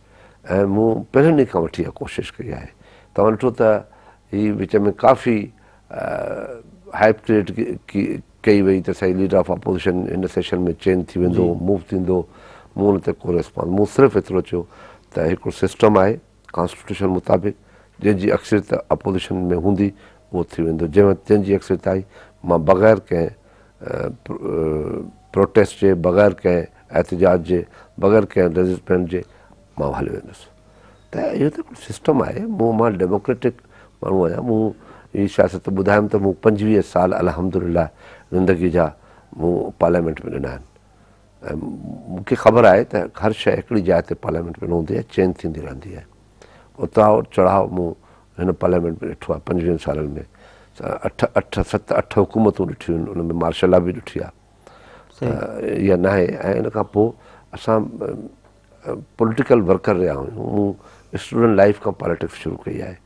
۽ مون پهرين ڏينهن کان وٺي اها ڪوشش ڪئي آهي. توهان ڏٺو ته هي وچ ۾ ڪافي هائپ ڪريئيٽ ڪئي وئي ته سائين ليڊر آف اپوزيشن هن سيشن ۾ چينج ٿي ويندو موو ٿيندو مون ان تي ڪو ريسپانس مون صرف ايترو چيو ته هڪڙو سسٽم آهي ڪانسٽيٽيوشن مطابق جنهن جي اڪثريت اپوزيشن ۾ هوندي اهو ٿي ويندو جنهن وقت جنهن جي اڪثريت آئي مان بغير ڪنهن پروٽيسٽ جي بغير ڪنهن احتجاج جي بغير ڪنهن ريزسٽمينٽ جي مان هليو ويندس ته اهو ته هڪڙو سسٽم آهي مون مان ڊيموڪريٽڪ ماڻهو آهيان مون هي سياست ٻڌايم ته مون 25 سال الحمدلله زندگي جا مون پارليامينٽ ۾ ڏنا آهن ۽ مون کي خبر آهي ته هر شيء هڪڙي جاء تي پارليامينٽ ۾ نه هوندي آهي، چينج ٿيندي رهندي آهي. اتراء چڙهاء مون هن پارليامينٽ ۾ ڏٺو آهي، پنجويهن سالن ۾ اٺ اٺ ست اٺ حڪومتون ڏٺيون آهن، ان ۾ مارشل لا به ڏٺي آهي ته اها ناهي ۽ ان کان پوء اسان پوليٽيڪل ورڪر رهيا آهيون، مون اسٽوڊنٽ لائيف کان پاليٽڪس شروع ڪئي آهي.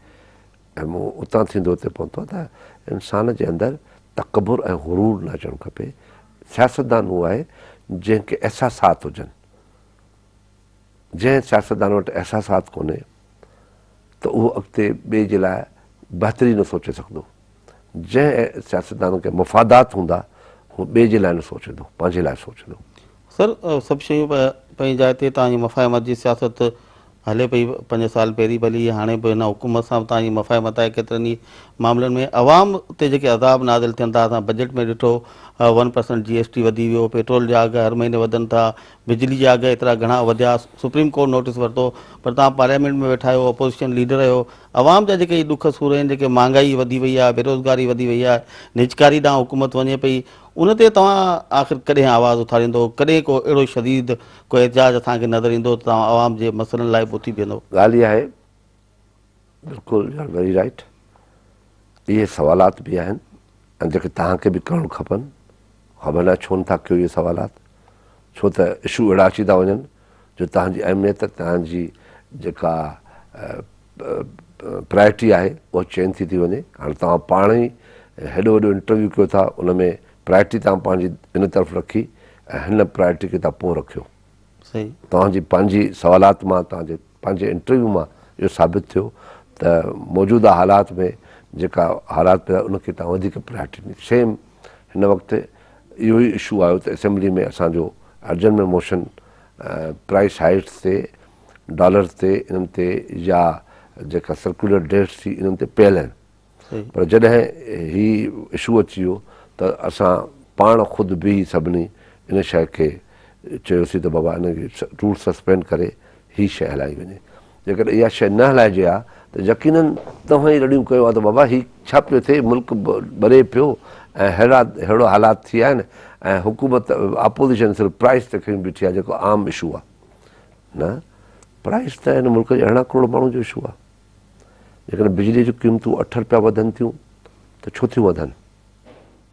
۽ مون اتان ٿيندو اتي پهتو ته انسان جي اندر تڪبر ۽ غرور نه اچڻ کپي. سياستدان اهو آهي جنهن کي احساسات هجن. جنهن سياستدان وٽ احساسات ڪونهي ته اهو اڳتي ٻئي جي لاء بهتري نه سوچي سگهندو. جنهن سياستدان کي مفادات هوندا هو ٻئي جي لاء نه سوچندو پنهنجي لاء سوچندو. سر سڀ شيون پنهنجي جاء تي توهان جي مفاهمت جي سياست هلي پئي پنج سال پهرين ڀلي هاڻي به هن حڪومت سان به توهان جي مفاهمت آهي ڪيترن ئي معاملن ۾ عوام تي جيڪي عذاب نازل ٿين ٿا اسان بجيٽ ۾ ڏٺو one percent G S T وڌي ويو پيٽرول جا اگهه هر مهيني وڌن ٿا بجلي جا اگهه ايترا گهڻا وڌيا سپريم ڪورٽ نوٽيس ورتو پر توهان پارليامينٽ ۾ ويٺا آهيو اپوزيشن ليڊر آهيو عوام جا جيڪي هي ڏک سور آهن جيڪي مهانگائي وڌي وئي آهي بيروزگاري وڌي وئي آهي نجڪاري ڏانهن حڪومت وڃي پئي ان تي توهان آخر ڪڏهن آواز اٿاريندو ڪڏهن ڪو اهڙو شديد ڪو احتجاج اسان کي نظر ايندو ته توهان عوام جي مسئلن لاء به اٿي بيهندو. ڳالهه اها آهي بلڪل يو are very right اهي سوالات به آهن ۽ جيڪي توهان کي به ڪرڻ کپن خبر ناهي ڇو نٿا ڪيو اهي سوالات ڇو ته اشو اهڙا اچي ٿا وڃن جو توهان جي اهميت توهان جي جيڪا پرائرٽي آهي اها چينج ٿي ٿي وڃي هاڻي توهان پاڻ ئي هيڏو وڏو انٽرويو ڪيو ٿا ان ۾ پرائرٽي توهان پنهنجي ان طرف رکي ۽ هن پرائرٽي کي توهان پوء رکيو. توهان جي پنهنجي سوالات مان توهان جي پنهنجي انٽرويو مان اهو ثابت ٿيو ته موجوده حالات ۾ جيڪا حالات پيدا ان کي توهان وڌيڪ پرائرٽي ڏني. سيم هن وقت اهو ئي اشو آيو ته اسيمبلي ۾ اسان جو ارجنٽ ۾ موشن پرائس هائيٽس تي ڊالرز تي انهن تي يا جيڪا سرڪولر ڊيٽس ٿي انهن تي پيل آهن. پر جڏهن هي اشو اچي ويو ته اسان پاڻ خود بيهي سڀني ان شيء کي چيوسين ته بابا ان کي رول سسپينڊ ڪري هي شيء هلائي وڃي. جيڪڏهن اها شيء نه هلائجي ها ته يقينن توهان ئي رڙيون ڪيو ها ته بابا هي ڇا پيو ٿئي ملڪ ٻري پيو ۽ ههڙا ههڙو حالات ٿي ويا آهن ۽ حڪومت اپوزيشن صرف پرائس تي کنيون بيٺي آهي جيڪو عام اشو آهي. نه پرائس ته هن ملڪ جي 18 ڪروڙ ماڻهن جو اشو آهي. جيڪڏهن بجلي جون قيمتون اٺ رپيا وڌن ٿيون ته ڇو ٿيون وڌن؟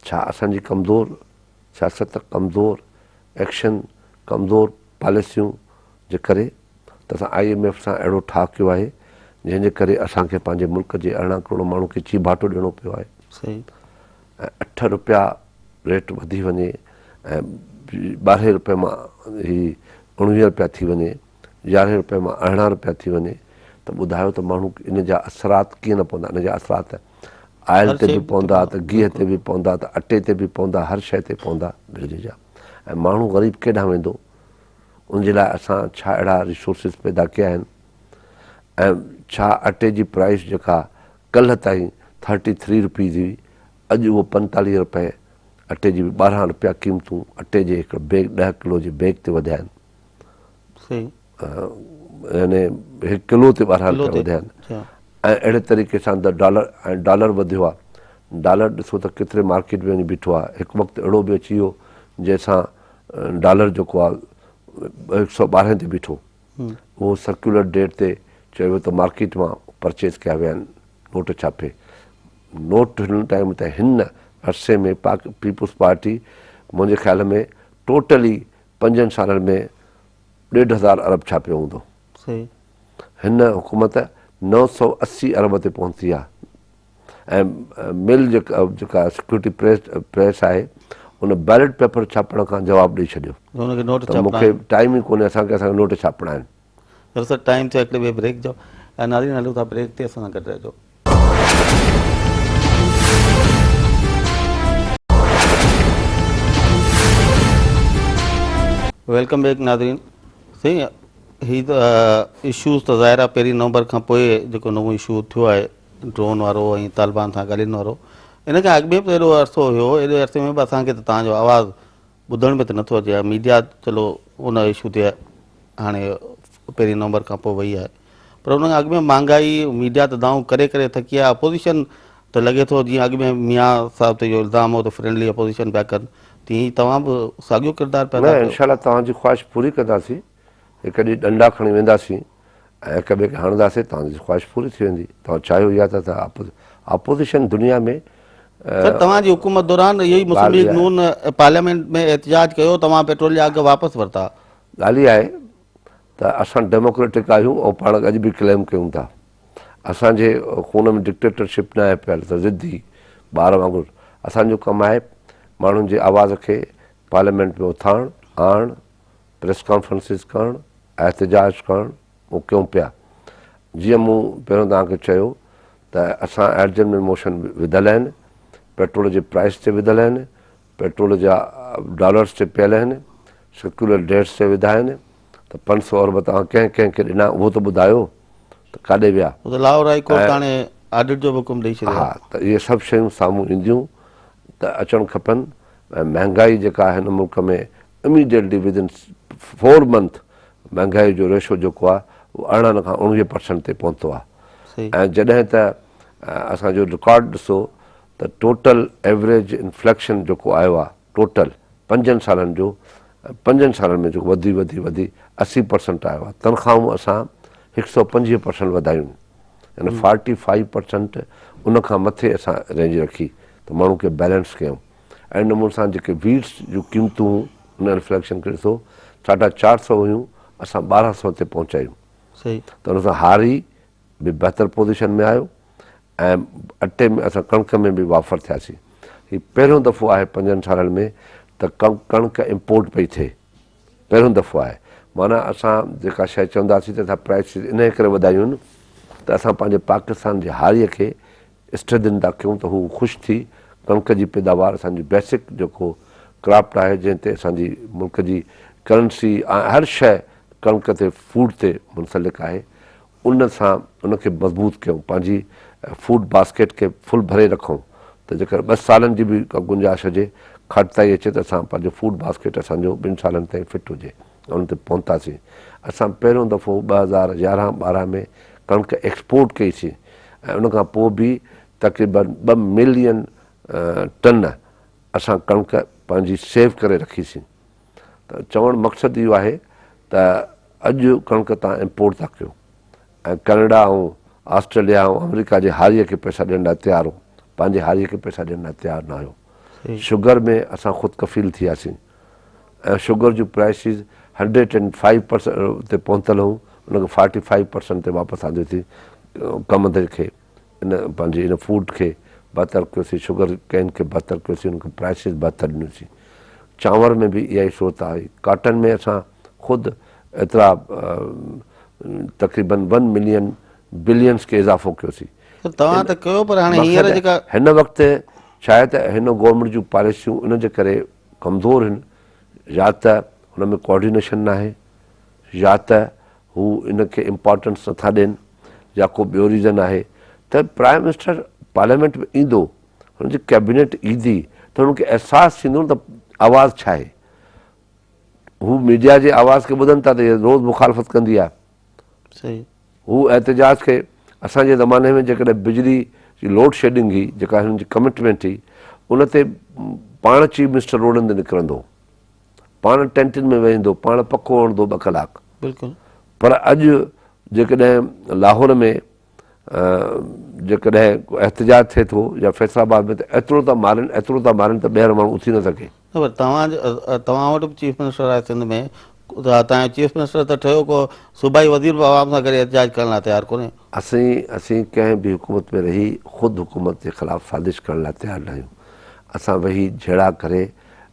ڇا اسان جي ڪمزور سياست، ڪمزور ايڪشن، ڪمزور پاليسيون جي ڪري ته اسان I M F سان اهڙو ٺاهه ڪيو آهي جنهن جي ڪري اسان کي پنهنجي ملڪ جي 18 ڪروڙ ماڻهن کي چيڀاٽو ڏيڻو پيو آهي. ۽ اٺ رپيا ريٽ وڌي وڃي ۽ ٻارهين رپئي مان هي 19 رپيا ٿي وڃي، يارهين رپئي مان 18 رپيا ٿي وڃي ته ٻڌايو ته ماڻهو ان جا اثرات ڪيئن نه پوندا؟ ان جا اثرات آئل تي به پوندا ته گيهه تي به پوندا ته اٽي تي به پوندا، هر شيء تي پوندا بجلي جا ۽ ماڻهو غريب ڪيڏانهن ويندو؟ ان جي لاء اسان ڇا اهڙا ريسورسز پيدا ڪيا آهن ۽ ڇا اٽي جي پرائس جيڪا ڪلهه تائين ٿرٽي ٿري روپيز هئي اڄ اهو 45 رپئي اٽي جي به 12 رپيا قيمتون اٽي جي هڪ بيگ 10 ڪلو جي بيگ تي وڌيا آهن. يعني هڪ ڪلو تي 12 رپيا وڌيا آهن ۽ اهڙي طريقي سان ڊالر ۽ ڊالر وڌيو آهي. ڊالر ڏسو ته ڪيتري مارڪيٽ ۾ وڃي بيٺو آهي. هڪ وقت اهڙو به اچي ويو جنهن سان ڊالر جيڪو آهي 112 تي بيٺو. اهو سرڪيولر ڊيٽ تي چيو ويو ته مارڪيٽ مان پرچيز ڪيا ويا آهن نوٽ ڇاپي. نوٽ هن ٽائيم تائين هن عرصي ۾ پاڪ پيپلز پارٽي منهنجي خيال ۾ ٽوٽلي پنجن سالن ۾ ڏيڍ هزار ارب ڇاپيو هوندو. هن حڪومت 980 ارب تي پهتي آهي ۽ مل جيڪا سيڪيورٽي پريس آهي ان بيلٽ پيپر ڇاپڻ کان جواب ڏئي ڇڏيو ته مون کي ٽائيم ئي ڪونهي اسان کي اسان کي نوٽ ڇاپڻا آهن. سر ٽائيم ٿيو هڪڙي ٻئي بريڪ جو ناظرين هلون ٿا بريڪ تي اسان سان گڏ رهجو. Welcome back ناظرين سائين هي ته اشوز ته ظاهر آهي پهرين نومبر کان پوء جيڪو نئون اشو ٿيو آهي ڊرون وارو ۽ طالبان سان ڳالهين وارو ان کان اڳ ۾ به ايڏو عرصو هيو ايڏي عرصي ۾ به اسان کي ته توهان جو آواز ٻڌڻ ۾ ته نٿو اچي ميڊيا چلو ان اشو تي هاڻي پهرين نومبر کان پوء وئي آهي پر ان کان اڳ ۾ مهانگائي ميڊيا ته دانهون ڪري ڪري ٿڪي آهي اپوزيشن ته لڳي ٿو جيئن اڳ ۾ ميان صاحب تي اهو الزام هو ته فرينڊلي اپوزيشن پيا ڪن تيئن ئي توهان به ساڳيو ڪردار پيا ادا نه ڪيو. انشاء الله توهان جي خواهش پوري ڪنداسين هڪ ڏينهن ڏنڊا کڻي وينداسين ۽ هڪ ٻئي کي هڻنداسين توهان جي خواهش پوري ٿي ويندي توهان چاهيو اها ته اپوزيشن دنيا ۾ سر توهان جي حڪومت دوران اهو ئي مسلم ليگ نون پارليامينٽ ۾ احتجاج ڪيو توهان پيٽرول جا اگهه واپس ورتا. ڳالهه اها آهي ته اسان ڊيموڪريٽڪ آهيون ۽ پاڻ اڄ به ڪليم ڪيون ٿا. اسان جي خون ۾ ڊڪٽيٽرشپ ناهي پيل ته ضدي ٻار وانگر اسان جو ڪم آهي ماڻهن جي آواز کي پارليامينٽ ۾ اٿارڻ، آڻڻ، پريس ڪانفرنسز ڪرڻ، احتجاج ڪرڻ اهو ڪيون پيا. جيئن مون پهريون توهان کي چيو ته اسان ايڊجرمينٽ موشن وڌل آهن، پيٽرول جي پرائس تي وڌل آهن، پيٽرول جا ڊالرز تي پيل آهن، سرڪيولر ڊيٽس تي وڌا آهن ته 500 ارب توهان ڪنهن ڪنهن کي ڏنا اهو ته ٻڌايو ته ڪاڏي ويا. هو ته لاهور هائي ڪورٽ هاڻي آڊٽ جو به حڪم ڏئي ڇڏيو آهي. ها ته اهي سڀ شيون سامهون اينديون ته اچڻ کپن ۽ مهنگائي جيڪا هن ملڪ ۾ اميڊيٽلي ود ان فور منٿ مهنگائي جو ريشو جيڪو آهي اهو 18 کان 19 پرسنٽ تي پهتو آهي ۽ جڏهن ته اسان جو رڪارڊ ڏسو ته ٽوٽل ايوريج انفليڪشن جيڪو آيو آهي ٽوٽل پنجن سالن جو پنجن سالن ۾ جيڪو وڌي وڌي وڌي 80 پرسنٽ آيو آهي تنخواهون اسان 125 پرسنٽ وڌايون يعني 45 پرسنٽ ان کان مٿي اسان رينج رکي ته ماڻهو کي بيلنس ڪيون اهڙي نموني سان جيڪي ويٽس جون قيمتون هيون ان انفليڪشن کي ڏسو ساڍا چار سو هيون اسان 1200 تي پهچايون ته ان سان هاري به بهتر پوزيشن ۾ آيو ۽ اٽي ۾ اسان ڪڻڪ ۾ به وافر ٿياسين. هي پهريون دفعو آهي پنجن سالن ۾ ته ڪڻڪ امپورٽ پئي ٿئي. پهريون دفعو آهي. معنيٰ اسان جيڪا شيء چونداسين ته اسان پرائسز انهيء ڪري وڌايون آهن ته اسان پنهنجي پاڪستان جي هاريء کي اسٽريدن ٿا ڪيون ته هو خوش ٿي ڪڻڪ جي پيداوار اسان جي بيسڪ جيڪو ڪراپٽ آهي جنهن تي اسان جي ملڪ جي ڪرنسي ۽ هر شيء ڪڻڪ تي فوڊ تي منسلڪ آهي ان سان ان کي مضبوط ڪيون، پنهنجي فوڊ باسڪيٽ کي فل ڀري رکون ته جيڪر ٻه سالن جي به ڪا گنجائش هجي، کاٽتائي اچي ته اسان پنهنجو فوڊ باسڪيٽ اسان جو ٻن سالن تائين فٽ هجي ۽ ان تي پهتاسين. اسان پهريون دفعو 2011 12 ۾ ڪڻڪ ايڪسپورٽ ڪئي سين ۽ ان کان پوء به تقريبن ٻه ملين ٽن اسان ڪڻڪ پنهنجي سيو ڪري رکي سين ته چوڻ مقصد اهو آهي ته اڄ ڪڻڪ تان امپورٽ ٿا ڪيو ۽ ڪئناڊا ۽ آسٽريليا ۽ آمريڪا جي هاريء کي پئسا ڏيڻ لاء تيار هو، پنهنجي هاريء کي پئسا ڏيڻ لاء تيار نه هيو. شگر ۾ اسان خود ڪفيل ٿي وياسين ۽ شگر جون پرائسز 105 پرسنٽ تي پهتل هيون، ان کي 45 پرسنٽ تي واپس آنديوسين، ڪمند کي ان پنهنجي ان فوڊ کي بهتر ڪيوسين، شگر ڪين کي بهتر ڪيوسين، ان کي پرائسز بهتر ڏنيوسين. چانور ۾ به اها ئي صورت آئي. ڪاٽن ۾ اسان خود ايترا تقريبن ون ملين بلينس کي اضافو ڪيوسين. سر توهان ته ڪيو پر هاڻي هينئر جيڪا. هن وقت ڇا آهي ته هن گورنمينٽ جون پاليسيون ان جي ڪري ڪمزور هن يا ته هن ۾ ڪوآرڊينيشن ناهي يا ته هو ان کي امپارٽنس نٿا ڏين يا ڪو ٻيو ريزن آهي ته پرائم منسٽر پارليامينٽ ۾ ايندو هن جي ڪيبينيٽ ايندي ته هن کي احساس ٿيندو ته آواز ڇا آهي. هو ميڊيا جي آواز کي ٻڌن ٿا ته هي روز مخالفت ڪندي آهي. هو احتجاج کي اسان جي زماني ۾ جيڪڏهن بجلي جي لوڊ شيڊنگ هئي جيڪا هنن جي ڪمٽمينٽ هئي ان تي پاڻ چيف منسٽر روڊن تي نڪرندو هو، پاڻ ٽينٽن ۾ ويهندو، پاڻ پکو هڻندو 2 ڪلاڪ. پر اڄ جيڪڏهن لاهور ۾ جيڪڏهن ڪو احتجاج ٿئي ٿو يا فيصل آباد ۾ ته ايترو ٿا مارين ايترو ٿا مارين ته ٻيهر ماڻهو اٿي نه سگهي. نه پر توهان توهان وٽ به چيف منسٽر آهي سنڌ ۾ توهان جو چيف منسٽر ته ٺهيو ڪو صوبائي وزير به عوام سان گڏ احتجاج ڪرڻ لاء تيار ڪونهي. اسين ڪنهن به حڪومت ۾ رهي خود حڪومت جي خلاف سازش ڪرڻ لاء تيار ناهيون. اسان ويهي جهيڙا ڪري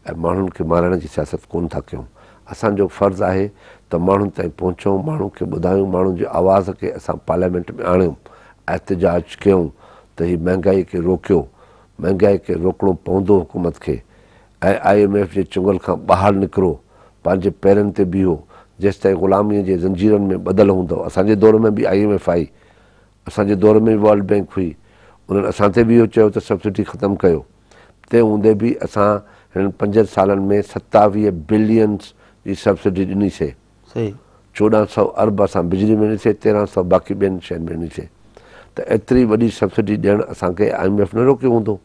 ۽ ماڻهن کي مارائڻ جي سياست ڪونه ٿا ڪيون. اسان جو فرض آهي ته ماڻهن تائين پهچون، ماڻهن کي ٻڌايون، ماڻهن جي آواز کي اسان پارليامينٽ ۾ آڻيون، احتجاج ڪيون ته هي مهنگائي کي روڪيو، مهنگائي کي روڪڻو پوندو حڪومت کي ۽ I M F جي چنگل کان ٻاهر نڪرو، پنهنجي پيرن تي بيهو، جيستائين غلاميء جي زنجيرن ۾ ٻڌل هوندؤ، اسان جي دور ۾ به I M F آئي، اسان جي دور ۾ به ورلڊ بئنڪ هئي، انهن اسان تي به اهو چيو ته سبسڊي ختم ڪيو، تنهن هوندي به اسان هنن پنجن سالن ۾ 27 بلينز جي سبسڊي ڏني سي. 1400 ارب اسان بجلي ۾ ڏني سي، 1300 باقي ٻين شين ۾ ڏني سي. ته ايتري وڏي سبسڊي ڏيڻ اسان کي I M F نه روڪيو هوندو.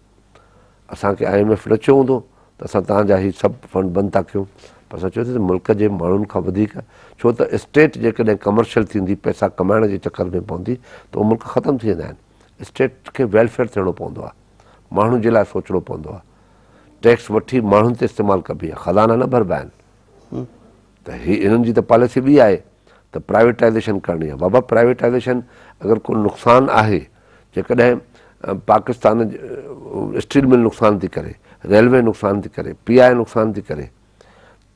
اسان کي I M F نه چيو هوندو ته اسان توهان جا هي سڀ فنڊ بند ٿا ڪيون. پر اسان چيوسين ته ملڪ جي ماڻهن کان وڌيڪ ڇو ته اسٽيٽ جيڪڏهن ڪمرشل ٿيندي پئسا ڪمائڻ جي چڪر ۾ پوندي ته اهي ملڪ ختم ٿي ويندا آهن. اسٽيٽ کي ويلفيئر ٿيڻو پوندو آهي. ماڻهن جي لاء سوچڻو پوندو آهي. ٽيڪس وٺي ماڻهن تي استعمال ڪبي آهي، خزانا نه ڀربا آهن. ته هي انهن جي ته پاليسي ٻي آهي ته پرائيويٽائيزيشن ڪرڻي آهي. بابا پرائيويٽائيزيشن اگر ڪو نقصان آهي، جيڪڏهن پاڪستان اسٽيل مل نقصان ٿي ڪري، ريلوي نقصان ٿي ڪري، پي آء نقصان ٿي ڪري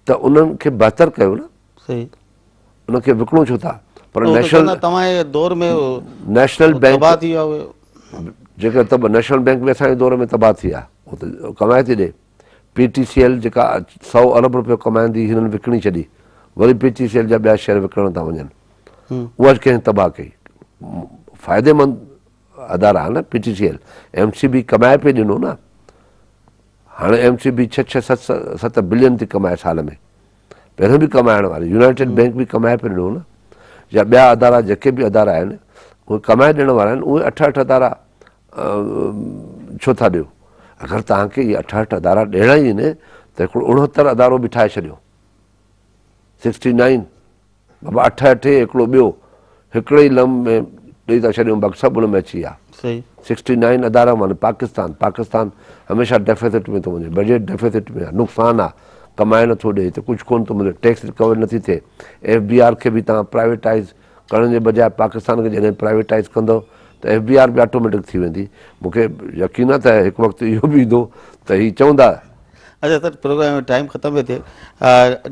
ته انهن کي بهتر ڪيو نه. ان کي وڪڻو ڇو ٿا؟ پر نيشنل توهان جي دور ۾ نيشنل بينڪ تباهه ٿي ويا جيڪا تب نيشنل بينڪ به اسان جي دور ۾ تباهه ٿي ويا هو ته ڪمائي ٿي ڏي. پي ٽي سي ايل جيڪا 100 ارب روپيو ڪمائيندي هنن وڪڻي ڇڏي وري پي ٽي سي ايل جا ٻيا شيئر وڪڻڻ ٿا وڃن اها ڪنهن تباهه ڪئي؟ فائديمند ادارا آهن نه P T C L M C B ڪمائي پئي ڏنو نه هاڻي ايم سي بي 6 6 7 7 بلين ٿي ڪمائي سال ۾ پهريون به ڪمائڻ واري يونائيٽيڊ بينڪ به ڪمائي پئي ڏنو نه يا ٻيا ادارا جيڪي به ادارا آهن اهي ڪمائي ڏيڻ وارا آهن اهي 8 8 ادارا ڇو ٿا ڏيو؟ اگر توهان کي اهي 68 ادارا ڏيڻا ئي آهن ته هڪڙو 69 ادارو به ٺاهي ڇڏيو. 69 بابا اٺ اٺ هڪڙو ٻيو هڪڙي ئي لم ۾ ڏئي ٿا ڇڏيون باقي سڀ ان ۾ اچي ويا. 69 ادارا معني پاڪستان پاڪستان هميشه ڊيفيسٽ ۾ ٿو وڃي بجيٽ ڊيفيسٽ ۾ آهي نقصان آهي ڪمائي نٿو ڏئي ته ڪجهه ڪونه ٿو ملي ٽيڪس رڪوري نٿي ٿئي ايف بي آر کي به توهان پرائيويٽائز ڪرڻ جي بجاء پاڪستان کي جڏهن پرائيويٽائيز ڪندؤ ته ايف بي آر به آٽوميٽڪ ٿي ويندي. مون کي يقين آهي ته هڪ وقت اهو به ايندو ته هي چوندا. اچا سر پروگرام ۾ ٽائيم ختم پيو ٿئي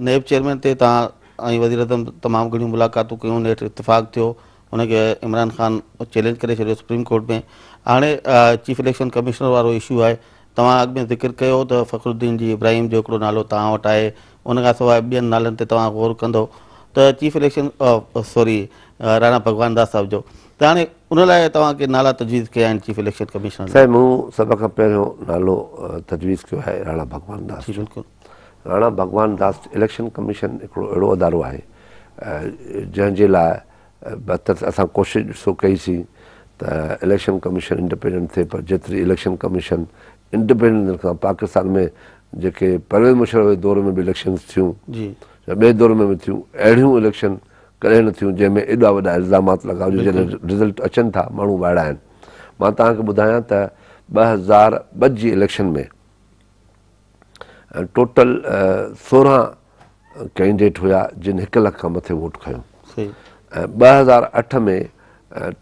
نيب چيئرمين تي توهان ۽ وزيراعظم تمام گهڻيون ملاقاتون ڪيون نيٺ اتفاق ٿيو ان کي عمران خان چئلينج ڪري ڇڏيو سپريم ڪورٽ ۾ هاڻي چيف اليڪشن ڪمشنر وارو اشو آهي توهان اڳ ۾ ذڪر ڪيو ته فخرالدين جي ابراهيم جو هڪڙو نالو توهان وٽ آهي ان کان سواء ٻين نالن تي توهان غور ڪندو ته chief election sorry Rana Bhagwan Das صاحب جو ته هاڻي ان لاء توهان ڪي نالا تجويز ڪيا آهن چيف اليڪشن ڪمشنر لاء؟ سائين مون سڀ کان پهريون نالو تجويز ڪيو آهي راڻا ڀڳوان داس جو. راڻا ڀڳوان داس اليڪشن ڪميشن هڪڙو اهڙو ادارو آهي جنهن جي لاء بهتر اسان ڪوشش ڏسو ڪئي سين ته اليڪشن ڪميشن انڊيپينڊنٽ ٿئي پر جيتري اليڪشن ڪميشن انڊيپينڊنٽ کان پاڪستان ۾ جيڪي پرويز مشرف جي دور ۾ به اليڪشنز ٿيون يا ٻئي دور ۾ به ٿيون اهڙيون اليڪشن ڪڏهن نه ٿيون جنهن ۾ ايڏا وڏا الزامات لڳا هجن جڏهن رزلٽ اچن ٿا ماڻهو وائڙا آهن مان توهان کي ٻڌايان ته 2002 جي اليڪشن ۾ ٽوٽل 16 ڪينڊيڊيٽ هيا جن هڪ لک کان مٿي ووٽ کنيو ۽ 2008 ۾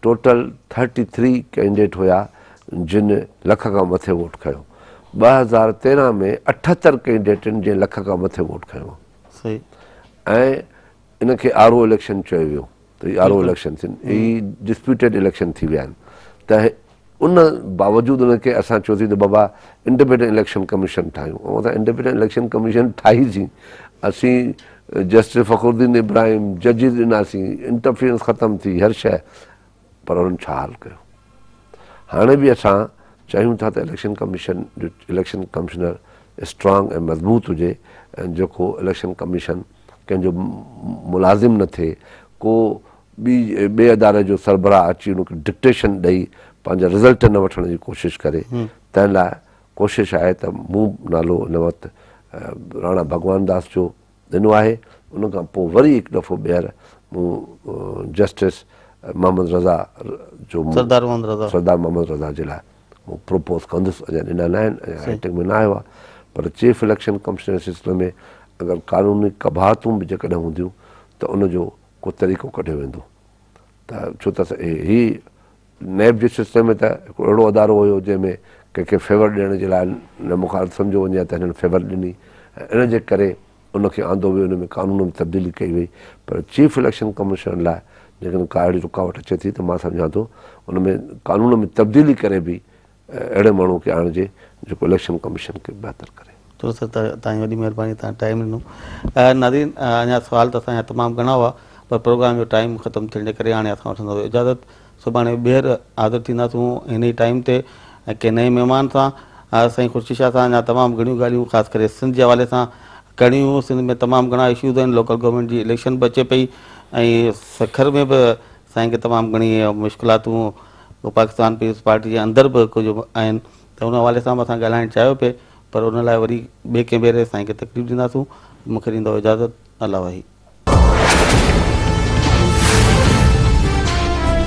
ٽوٽل 33 ڪينڊيڊيٽ هيا جن لک کان مٿي ووٽ کنيو 2013 ۾ 78 ڪينڊيڊيٽن جن لک کان مٿي ووٽ کنيو ۽ ان کي آر او اليڪشن چيو ويو ته هي آر او اليڪشن ٿين هي ڊسپيوٽيڊ اليڪشن ٿي ويا آهن ته ان باوجود ان کي اسان چيوسين ته بابا انڊيپينڊنٽ اليڪشن ڪميشن ٺاهيون ۽ اسان انڊيپينڊنٽ اليڪشن ڪميشن ٺاهيسين اسين جسٽس فخر الدين ابراهيم ججز ڏناسين انٽرفيئرنس ختم ٿي هر شيء پر انهن ڇا حال ڪيو هاڻي به اسان چاهيون ٿا ته اليڪشن ڪميشن جو اليڪشن ڪمشنر اسٽرانگ ۽ مضبوط هجي ۽ جيڪو اليڪشن ڪميشن ڪنهن جو ملازم نه ٿئي ڪو ٻي ٻئي اداري جو سربراهه اچي ان کي ڊڪٽيشن ڏئي پنهنجا رزلٽ نه وٺڻ جي ڪوشش ڪري تنهن لاء ڪوشش آهي ته مون نالو هن وقت راڻا ڀڳوان داس جو ڏنو آهي ان کان پوء وري هڪ دفعو ٻيهر مون جسٽس محمد رضا جو سردار محمد رضا سردار محمد رضا جي لاء مون پروپوز ڪندس اڃا ڏنا نه آهن اڃا رائٽنگ ۾ نه آيو آهي پر چيف اليڪشن ڪمشنر سلسلي ۾ اگر قانوني قباحتون به جيڪڏهن هونديون ته ان جو ڪو طريقو ڪڍيو ويندو ته ڇو ته هي نيب جي سسٽم ۾ ته هڪڙو اهڙو ادارو هيو جنهن ۾ ڪنهن کي فيور ڏيڻ جي لاء نه مخالف سمجهيو وڃي ها ته هنن فيور ڏني ۽ ان جي ڪري ان کي آندو ويو ان ۾ قانون ۾ تبديلي ڪئي وئي پر چيف اليڪشن ڪمشنر لاء جيڪڏهن ڪا اهڙي رڪاوٽ اچي ٿي ته مان سمجهان ٿو ان ۾ قانون ۾ تبديلي ڪري به اهڙي ماڻهو کي آڻجي جيڪو اليڪشن ڪميشن کي بهتر ڪري. چلو سر توهان جي وڏي مهرباني توهان ٽائيم ڏنو. ناظرين اڃا سوال ته اسان جا تمام گهڻا هئا پر پروگرام جو ٽائيم ختم ٿيڻ جي ڪري هاڻي اسان وٺنداسون اجازت سڀاڻي ٻيهر حاضر ٿينداسون هن ئي ٽائيم تي ۽ ڪنهن نئين مهمان سان سائين خورشيد شاهه سان اڃا تمام گهڻيون ڳالهيون خاص ڪري سنڌ جي حوالي سان ڪرڻيون هيون سنڌ ۾ تمام گهڻا اشوز آهن لوڪل گورنمينٽ جي اليڪشن به اچي پئي ۽ سکر ۾ به سائين کي تمام گهڻي مشڪلاتون پاڪستان پيپلز پارٽي جي اندر به ڪجهه آهن ته ان حوالي سان به اسان ڳالهائڻ چاهيو پئي پر ان لاء وري ٻئي ڪنهن ڀيري سائين کي تڪليف ڏينداسون مون کي ڏيندو اجازت الله واهي.